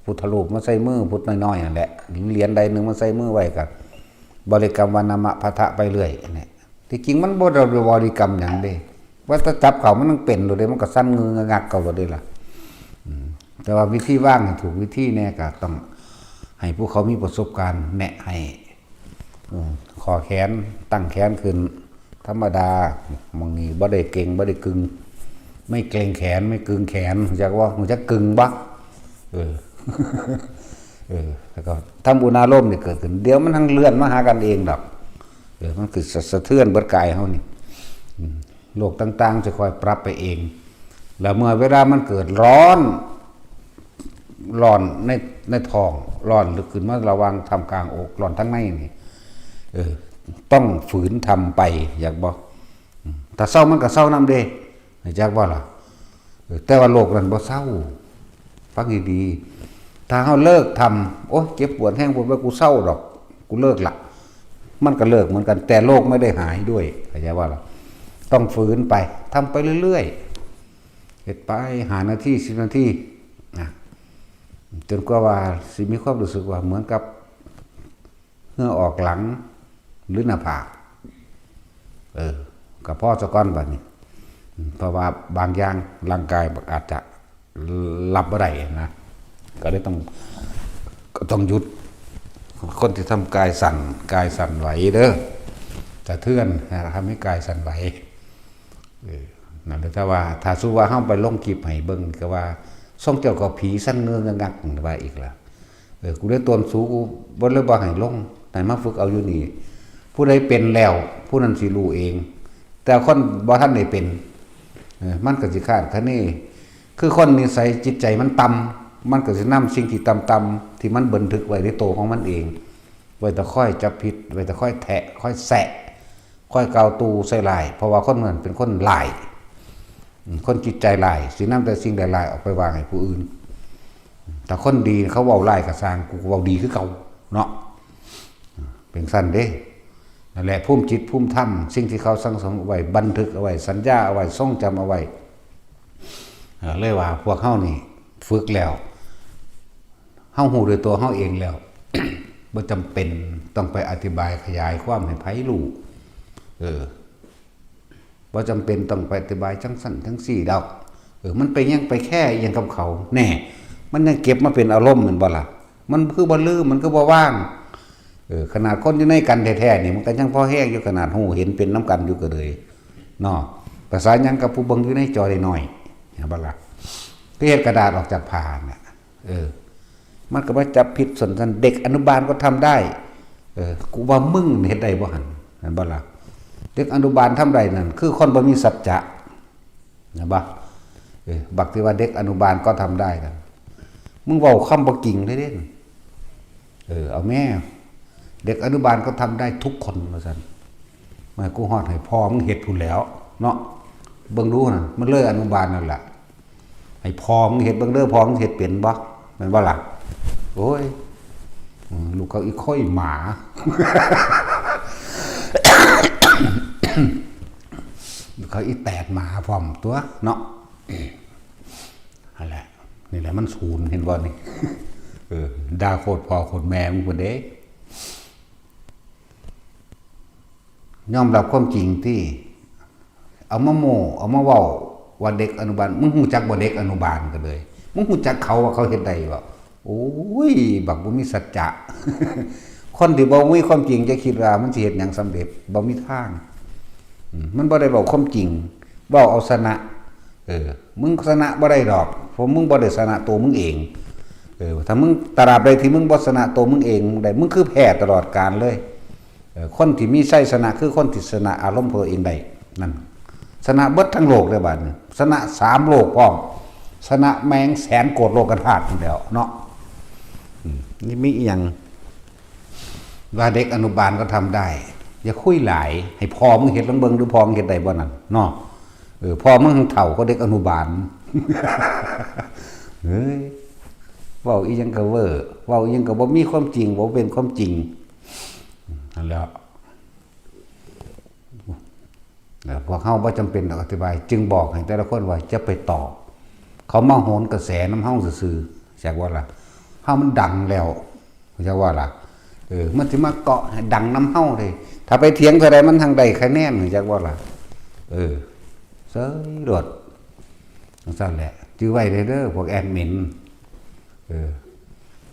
พุทธรูปมาใส่มือ พุทธน้อยๆนั่นแหละ เหรียญใดหนึ่งมาใส่มือไว้ก็บริกรรมว่านะมะพะทะไปเรื่อยเนี่ย ที่จริงมันบ่ได้บริกรรมหยังเด้ ว่าถ้าจับเขามันต้องเป็นโลดเด้ มันก็สั่นงึงงักเขาโลดเด้ล่ะ อืม แต่ว่าวิธีวางให้ถูกวิธีแน่ก็ต้องให้ผู้เขามีประสบการณ์แนะให้ อืม ข้อแขน ตั้งแขนขึ้น ธรรมดา หม่องนี้บ่ได้เก่ง บ่ได้กึ่ง ไม่เกร็งแขน ไม่กึ่งแขน รู้จักบ่ รู้จักกึ่งบ่ เออ เออ แล้วก็ทำอุณาโลมนี่เกิดขึ้น เดี๋ยวมันทั้งเลื่อนมาหากันเองดอก เออ มันคือสะ สะเทือนเบิดกายเฮานี่ อืม โรคต่างๆจะคอยปรับไปเอง แล้วเมื่อเวลามันเกิดร้อน ร้อนใน ในท้อง ร้อนลึกขึ้นมาระหว่างท่ามกลางอก ร้อนทั้งในนี่ เออ ต้องฝืนทำไป อยากบอก อืม ถ้าเซามันก็เซานำเด้ รู้จักบ่ล่ะ เออ แต่ว่าโรคนั้นบ่เซา ฟังดีๆ ถ้าเฮาเลิกทำ โอ๊ย เจ็บปวดแฮง ปวดไว้ กูเซาดอก กูเลิกละ มันก็เลิกเหมือนกัน แต่โรคไม่ได้หายด้วย เข้าใจบ่ล่ะ ต้องฝืนไป ทำไปเรื่อยๆ เฮ็ดไป ห้านาที สิบนาที นะ จนกว่าว่าสิมีความรู้สึกว่าเหมือนกับเหงื่อออกหลัง หรือหน้าผาก เออ ก็พอซะก่อนบัดนี้ เพราะว่าบางอย่างร่างกายอาจจะรับบ่ได้นะ ก็เลยต้อง ก็ต้องหยุด คนที่ทำกายสั่น กายสั่นไหวเด้อ สะเทือนนะ ทำให้กายสั่นไหว เออ นั่นแหละ ถ้าว่า ถ้าสมมุติว่าเฮาไปลงคลิปให้เบิ่ง ก็ว่า ส่องเจ้าก็ผีสั่นเงืองงักว่าอีกล่ะ เออ กูเลยตวนสู กูบ่เลยบ่ให้ลง ให้มาฝึกเอาอยู่นี่ ผู้ใดเป็นแล้ว ผู้นั้นสิรู้เอง แต่คนบ่ทันได้เป็น เออ มันก็สิคาดคะเน คือคนนิสัยจิตใจมันต่ำ มันก็สินำสิ่งที่ต่ำๆ ที่มันบันทึกไว้ในตัวของมันเอง ไว้แต่คอยจับผิด ไว้แต่คอยแทะ คอยแซะ คอยกล่าวตู่ใส่ร้าย เพราะว่าคนนั้นเป็นคนร้าย อืม คนจิตใจร้าย สินำแต่สิ่งร้ายๆ ออกไปว่าให้ผู้อื่น ถ้าคนดีเขาเว้าร้ายก็ซ่าง กูก็เว้าดีคือเก่า เนาะ เป็นซั่นเด้ นั่นแหละ ภูมิจิตภูมิธรรม สิ่งที่เขาสั่งสมเอาไว้ บันทึกเอาไว้ สัญญาเอาไว้ ทรงจำเอาไว้ เออ เลยว่าพวกเฮานี่ฝึกแล้ว เฮาฮู้ด้วยตัวเฮาเองแล้ว บ่จำเป็นต้องไปอธิบายขยายความให้ไผรู้ เออ บ่จำเป็นต้องไปอธิบายจังซั่นจังซี่ดอก เออ มันไปยังไปแค่อิหยังกับเขา แน่ มันยังเก็บมาเป็นอารมณ์แม่นบ่ล่ะ มันคือบ่ลืม มันคือบ่วาง เออ ขนาดคนอยู่ในกันแท้ๆนี่ มันก็ยังพอแฮงอยู่ ขนาดฮู้เห็นเป็นนำกันอยู่ก็เลย เนาะ ประสาหยังกับผู้เบิ่งอยู่ในจอน้อยๆ เห็นบ่ล่ะ คือเฮ็ดกระดาษออกจากผ้าน่ะ เออ มันก็มาจับผิดส่วนกัน เด็กอนุบาลก็ทำได้ เออ กูว่ามึงเฮ็ดได้บ่หั่น เห็นบ่ล่ะ เด็กอนุบาลทำได้นั่น คือคนบ่มีสัจจะ เห็นบ่ เออ บักที่ว่าเด็กอนุบาลก็ทำได้นั่น มึงเว้าคำบ่จริงเด้ เออ เอาแม่ เด็กอนุบาลก็ทำได้ทุกคน ว่าซั่น มากูฮอดให้พ่อมึงเฮ็ดพู้นแหล้ว เนาะ เบิ่งดูหั่น มันเลยอนุบาลนั่นแหละ ให้พ่อมึงเฮ็ดเบิ่งเด้อ พ่อมึงเฮ็ดเป็นบ่ แม่นบ่ล่ะ โอ้ย อืม ลูกเขาอีค่อยหมา ลูกเขาอีแตดหมาพร้อมตัวเนาะ นั่นแหละ นี่แหละมันศูนย์ เห็นบ่นี่ เออ ด่าโคตรพ่อโคตรแม่มึงพุ้นเด้ ยอมรับความจริงติ เอามาโม้ เอามาเว้าว่าเด็กอนุบาล มึงฮู้จักบ่เด็กอนุบาลก็เลย มึงฮู้จักเขาว่าเขาเฮ็ดได้บ่ โอ้ย บักบ่มีสัจจะ คนที่บ่มีความจริงจะคิดว่ามันสิเฮ็ดหยังสำเร็จ บ่มีทาง อืม มันบ่ได้เว้าความจริง เว้าเอาชนะ เออ มึงชนะบ่ได้ดอก เพราะมึงบ่ได้ชนะตัวมึงเอง เออ ถ้ามึง ตราบใดที่มึงบ่ชนะตัวมึงเองได้ มึงคือแพ้ตลอดกาลเลย เออ คนที่มีชัยชนะคือคนที่ชนะอารมณ์ของตัวเองได้ นั่น ชนะเบิดทั้งโลกเลยบาดนี้ ชนะสามโลกพร้อม ชนะแมงแสนโกดโลกธาตุพู้นแหล้วเนาะ อืม นี่มีอีหยัง ว่าเด็กอนุบาลก็ทำได้ อย่าคุยหลาย ให้พ่อมึงเฮ็ดลองเบิ่งดู พ่อมึงเฮ็ดได้บ่นั่นเนาะ เออ พ่อมึงเฒ่ากว่าเด็กอนุบาล เฮ้ย เว้าอีหยังก็เว้อ เว้าอีหยังก็บ่มีความจริง บ่เป็นความจริง นั่นแหละ เอ่อ พวกเฮาบ่จำเป็นต้องอธิบาย จึงบอกให้แต่ละคนว่าอย่าไปตอบ เขามาโหนกระแสนำเฮาซื่อๆ จักว่าล่ะ เฮามันดังแล้ว จักว่าล่ะ เออ มันสิมาเกาะให้ดังนำเฮาเด้ ถ้าไปเถียงเท่าใดมันทางได้คะแนน จักว่าล่ะ เออ เซยโลด จั่งซั้นแหละ จื่อไว้เด้อ พวกแอดมิน เออ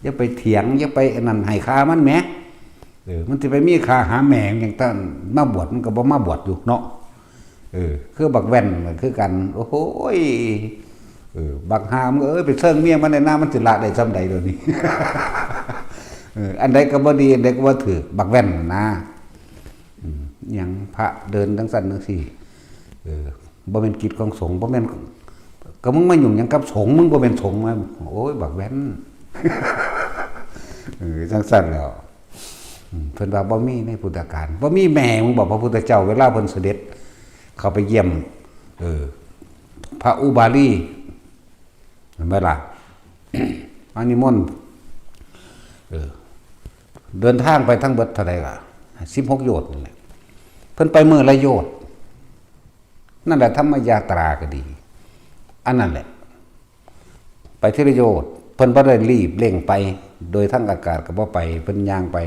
อย่าไปเถียง อย่าไปอันนั้นให้ค่ามันแหม เออ มันสิไปมีค่าหาแม่งหยัง ตั้งมาบวชมันก็บ่มาบวชอยู่เนาะ เออ คือบักแว่นก็คือกัน โอ้โหย เออ บักห่ามึงเอ้ย ไปเซิงเมียมันในหน้า มันสิละได้ส่ำใดเดี๋ยวนี้ เออ อันใดก็บ่ดี อันใดก็บ่ถืก บักแว่นน่ะนะ อืม หยังพระเดินจั่งซั้นจั่งซี้ เออ บ่แม่นกิจของสงฆ์ บ่แม่น ก็มึงมายุ่งหยังกับสงฆ์ มึงบ่แม่นสงฆ์มา โอ้ย บักแว่น เออ จั่งซั้นแหล้ว อืม เพิ่นว่าบ่มีในพุทธกาล บ่มีแม่มึงบอก พระพุทธเจ้าเวลาเพิ่นเสด็จเข้าไปเยี่ยม เออ พระอุบาลี เห็นบ่ล่ะ มานิมนต์ เออ เดินทางไปทั้งเบิดเท่าใดล่ะ สิบหกโยชน์นั่นแหละ เพิ่นไปมื้อละโยชน์ นั่นแหละธรรมยาตราก็ดี อันนั้นแหละ ไปทีละโยชน์ เพิ่นบ่ได้รีบเร่งไป โดยทางอากาศก็บ่ไป เพิ่นย่างไป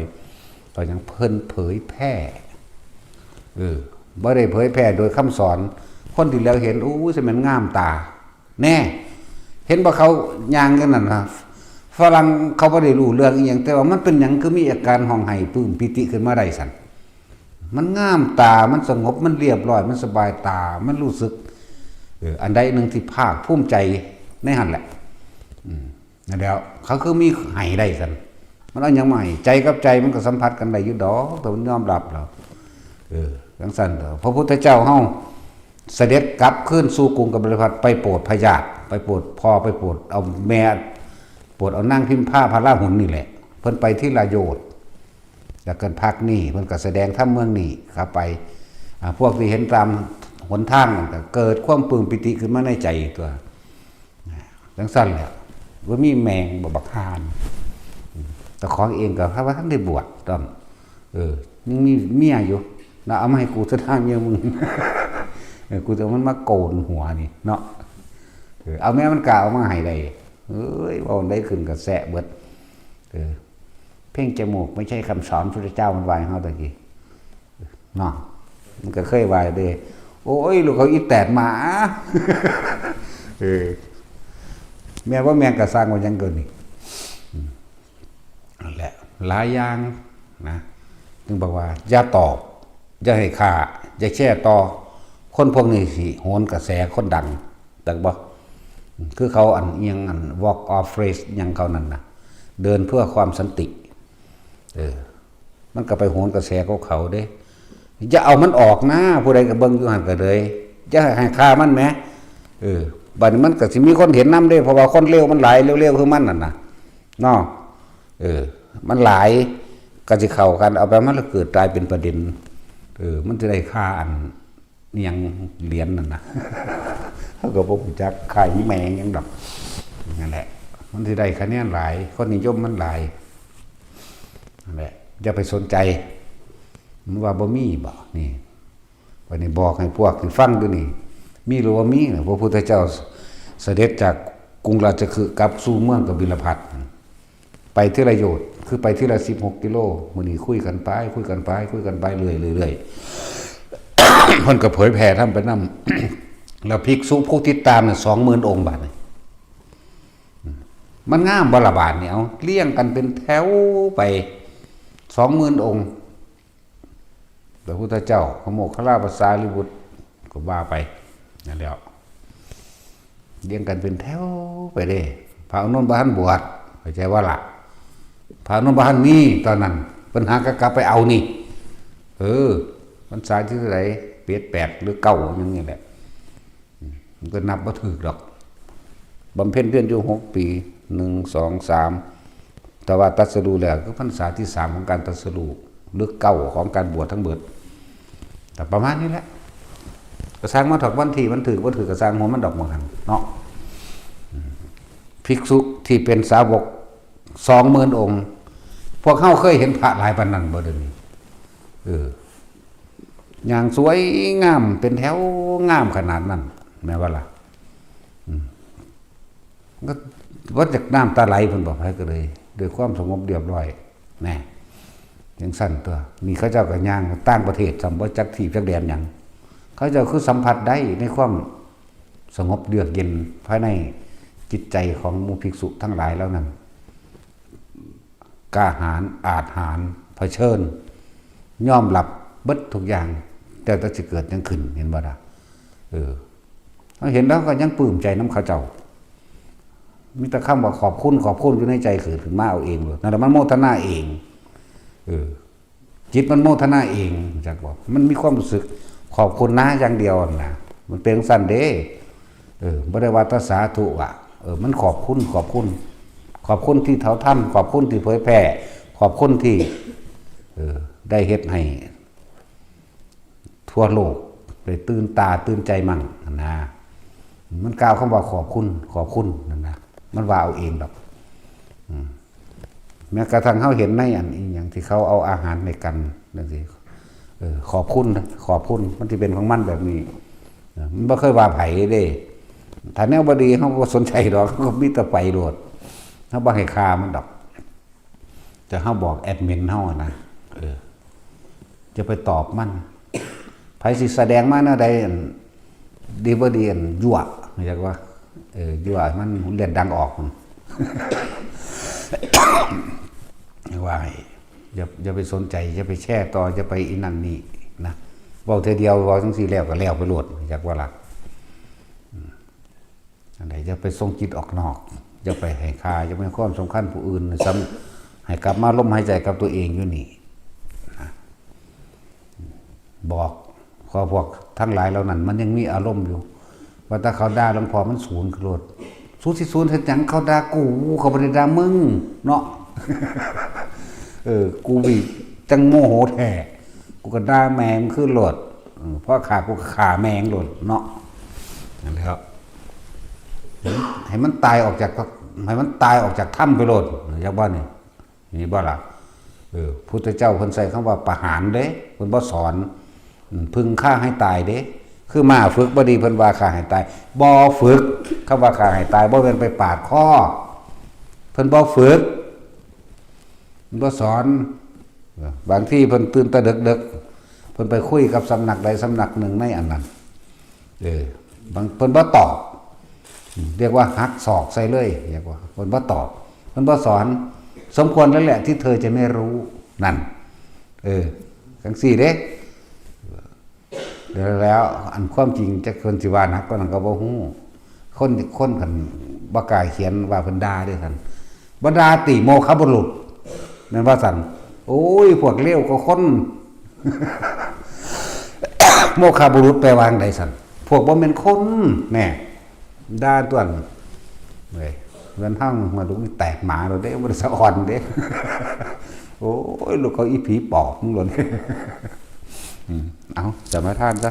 เอาหยัง เพิ่นเผยแพร่ เออ บ่ได้เผยแพร่โดยคำสอน คนที่เหลียวเห็น อู้ สิแม่นงามตา แน่ เห็นบ่เขาย่างกันนั่นนะ ฝรั่งเขาบ่ได้รู้เรื่องอีหยัง แต่ว่ามันเป็นหยังคือมีอาการฮ้องไห้ปลื้มปีติขึ้นมาได้ซั่น มันงามตา มันสงบ มันเรียบร้อย มันสบายตา มันรู้สึก เออ อันใดหนึ่งที่ภาคภูมิใจในหั่นแหละ อืม นั่นแหล้ว เขาคือมีไห้ได้ซั่น มันเอาหยังมาให้ ใจกับใจมันก็สัมผัสกันได้อยู่ดอก แต่มันยอมรับแล้ว เออ จั่งซั้นเด้อ พระพุทธเจ้าเฮาเสด็จกลับคืนสู่กรุงกบิลพัสดุ ไปโปรดพญาติ ไปโปรดพ่อ ไปโปรดเอาแม่ โปรดเอานางพิมพาพระราหุลนี่แหละ เพิ่นไปทีละโยชน์ แล้วเกินพักนี่ เพิ่นก็แสดงธรรมเมืองนี่เข้าไป อ่า พวกที่เห็นตามหนทางนั่นก็เกิดความปลื้มปีติขึ้นมาในใจตัว จั่งซั้นแหละ บ่มีแม่งบ่บักห่า เจ้าของเองก็ว่าบ่ทันได้บวชต้อง เออ ยังมีเมียอยู่นะ เอามาให้กูซะทางเมียมึง เออ กูจะเอามันมาโกนหัวนี่เนาะ เออ เอาแม่มันกล้าเอามาให้ได้ เอ้ย เว้าได้ขึ้นกระแสเบิด เออ เพลงจมูกไม่ใช่คำสอนพุทธเจ้า มันว่าให้เฮาตะกี้ เนาะ มันก็เคยว่าเด้ โอ้ย ลูกเขาอีแตดหมา เออ แม่นบ่แม่นก็ซ่างว่าหยังก็นี่ อืม นั่นแหละ หลายอย่างนะ จึงบอกว่า อย่าตอบ อย่าให้ค่า อย่าแชร์ต่อ คนพวกนี้สิโหนกระแสคนดัง จักบ่ คือเขาอันอิหยังอัน Walk of Faith อิหยังเขานั่นนะ เดินเพื่อความสันติ เออ มันก็ไปโหนกระแสของเขาเด้ อย่าเอามันออกนะ ผู้ใดก็เบิ่งอยู่หั่นก็เลย อย่าให้ค่ามันแหม เออ บัดนี้มันก็สิมีคนเห็นนำเด้ เพราะว่าคนเลวมันหลาย เลวๆคือมันนั่นน่ะ เนาะ เออ มันหลาย ก็สิเข้ากัน เอาไปมันละเกิดกลายเป็นประเด็น เออ มันจะได้ค่าอัน อิหยังเหรียญนั่นนะ เขาก็บ่รู้จักค่าอีแมงหยังดอก นั่นแหละ มันสิได้คะแนนหลาย คนนิยมมันหลาย นั่นแหละ อย่าไปสนใจ มันว่าบ่มีบ่ นี่ วันนี้บอกให้พวกที่ฟังดูนี่ มีหรือว่ามีนะ พระพุทธเจ้าเสด็จจากกรุงราชคฤห์กลับสู่เมืองกบิลพัสดุ์ ไปทีละโยชน์ คือไปทีละสิบหกกิโล มื้อนี้คุยกันไป คุยกันไป คุยกันไปเรื่อยๆ เรื่อยๆ เพิ่นก็เผยแผ่ธรรมไปนำ แล้วภิกษุผู้ติดตามน่ะ สองหมื่นองค์ บาดนี้ มันงามบ่ล่ะบาดนี้ เอา เรียงกันเป็นแถวไป สองหมื่นองค์ พระพุทธเจ้า พระโมคคัลลา พระสารีบุตร ก็ว่าไป นั่นแหละ เรียงกันเป็นแถวไปเด้ พระอานนท์บ่ทันบวช เข้าใจบ่ล่ะ พระอานนท์บ่ทันมีตอนนั้น เพิ่นหาก็กลับไปเอานี่ เออ พรรษาที่เท่าไหร่ เจ็ด แปด หรือ เก้า อย่างนี้แหละ มันก็นับบ่ถูกดอก บำเพ็ญเพียรอยู่หกปี หนึ่ง สอง สาม แต่ว่าตรัสรู้แล้ว คือพรรษาที่สามของการตรัสรู้ หรือ เก้า ของการบวชทั้งเบิด แต่ประมาณนี้แหละ ก็ซ่างมาเถาะ วันที่มันถูกบ่ถูกก็ซ่างหัวมันดอก หม่องหั่นเนาะ อืม ภิกษุที่เป็นสาวก สองหมื่นองค์ พวกเฮาเคยเห็นพระหลายปานนั้นบ่เดี๋ยวนี้ เออ อย่างสวยงาม เป็นแถวงามขนาดนั้น แม่นบ่ล่ะ อืม ก็ว่าจากน้ำตาไหล เพิ่นบอก ไผก็เลย ด้วยความสงบเรียบร้อย แน่ จังซั่นตัว นี่เขาเจ้าก็ย่างต่างประเทศ ซ้ำบ่จักที่จักแดนหยัง เขาเจ้าคือสัมผัสได้ในความสงบเยือกเย็นภายในจิตใจของหมู่ภิกษุทั้งหลายเหล่านั้น กล้าหาญ อาจหาญ เผชิญ ยอมรับเบิดทุกอย่าง แต่จะสิเกิดหยังขึ้น เห็นบ่ล่ะ เออ เราเห็นแล้วก็ยังปลื้มใจนำเขาเจ้า มีแต่คำว่าขอบคุณ ขอบคุณอยู่ในใจเกิดขึ้นมาเอาเองเลย นั่นแหละมันโมทนาเอง เออ จิตมันโมทนาเอง จักบอก มันมีความรู้สึกขอบคุณนะอย่างเดียวนะ มันเป็นจั่งซั้นเด้ เออ บ่ได้ว่าแต่สาธุอะ เออ มันขอบคุณ ขอบคุณ ขอบคุณที่เขาทำ ขอบคุณที่เผยแพร่ ขอบคุณที่ เออ ได้เฮ็ดให้ ทั่วโลกได้ตื่นตาตื่นใจมั่งนะ มันกล่าวคำว่าขอบคุณ ขอบคุณนั่นนะ มันว่าเอาเองดอก อืม แม้กระทั่งเฮาเห็นในอันอีหยังที่เขาเอาอาหารให้กันจั่งซี้ เออ ขอบคุณนะ ขอบคุณ มันสิเป็นของมันแบบนี้ เออ มันบ่เคยว่าไผเด้ ถ้าแนวบ่ดีเฮาบ่สนใจดอก เฮาก็มีแต่ไปโลด เฮาบ่ให้ค่ามันดอก แต่เฮาบอกแอดมินเฮาอะนะ เออ จะไปตอบมัน ไผสิแสดงมาแนวใด อันดีบ่ดี อันยั่ว เรียกว่า เออ ยั่วให้มันเลือดดังออก ว่าให้ อย่า อย่าไปสนใจ อย่าไปแชร์ต่อ อย่าไปอีนั่นนี่นะ เว้าเทื่อเดียว เว้าจั่งซี้แล้วก็แล้วไปโลด อยากว่าล่ะ อืม อันใดอย่าไปส่งจิตออกนอก อย่าไปให้ค่า อย่าไปให้ความสำคัญผู้อื่น ซ้ำให้กลับมาลมหายใจกับตัวเองอยู่นี่นะ บอก ขอพวกทั้งหลายเหล่านั้น มันยังมีอารมณ์อยู่ ว่าถ้าเขาด่าหลวงพ่อมันสูนขึ้นโลด สูนสิสูนเฮ็ดหยัง เขาด่ากู เขาบ่ได้ด่ามึงเนาะ เออ กูนี่จั่งโมโหแท้ กูก็ด่าแม่มึงคืนโลด เออ พอฆ่ากูก็ฆ่าแม่มึงโลดเนาะ นั่นแหละครับ ให้มันตายออกจาก ให้มันตายออกจากถ้ำไปโลด อยากว่านี่ นี่บ่ล่ะ เออ พุทธเจ้าเพิ่นใช้คำว่าประหารเด้ เพิ่นบ่สอน อืม พึงฆ่าให้ตายเด้ คือม้าฝึกบ่ดี เพิ่นว่าฆ่าให้ตาย บ่ฝึก คำว่าฆ่าให้ตาย บ่แม่นไปปาดคอ เพิ่นบ่ฝึก เพิ่นบ่สอน บางทีเพิ่นตื่นแต่ดึกๆ เพิ่นไปคุยกับสำนักใดสำนักหนึ่งในอันนั้น เออ บาง เพิ่นบ่ตอบ เรียกว่าหักศอกใส่เลย เรียกว่า เพิ่นบ่ตอบ เพิ่นบ่สอน สมควรแล้วแหละที่เธอจะไม่รู้ นั่น เออ จั่งซี้เด้ เดี๋ยวแล้ว อันความจริงจักเพิ่นสิว่าหนักกว่านั้นก็บ่ฮู้ คน คนคันบ่กล้าเขียนว่าเพิ่นด่าเด้ซั่น บ่ด่าติ โมฆะบุรุษ แม่นว่าซั่น โอ้ย พวกเลวกว่าคน โมฆะบุรุษแปลว่าจั่งใดซั่น พวกบ่แม่นคน แน่ ด่าตัวน เว้ย เฮือนเฮามาลูกนี่แตกหมาแล้วเด้ บ่ได้สะออนเด้ โอ้ย ลูกเขาอีผีปอบมึงโลด อืม เอา สมาทานซะ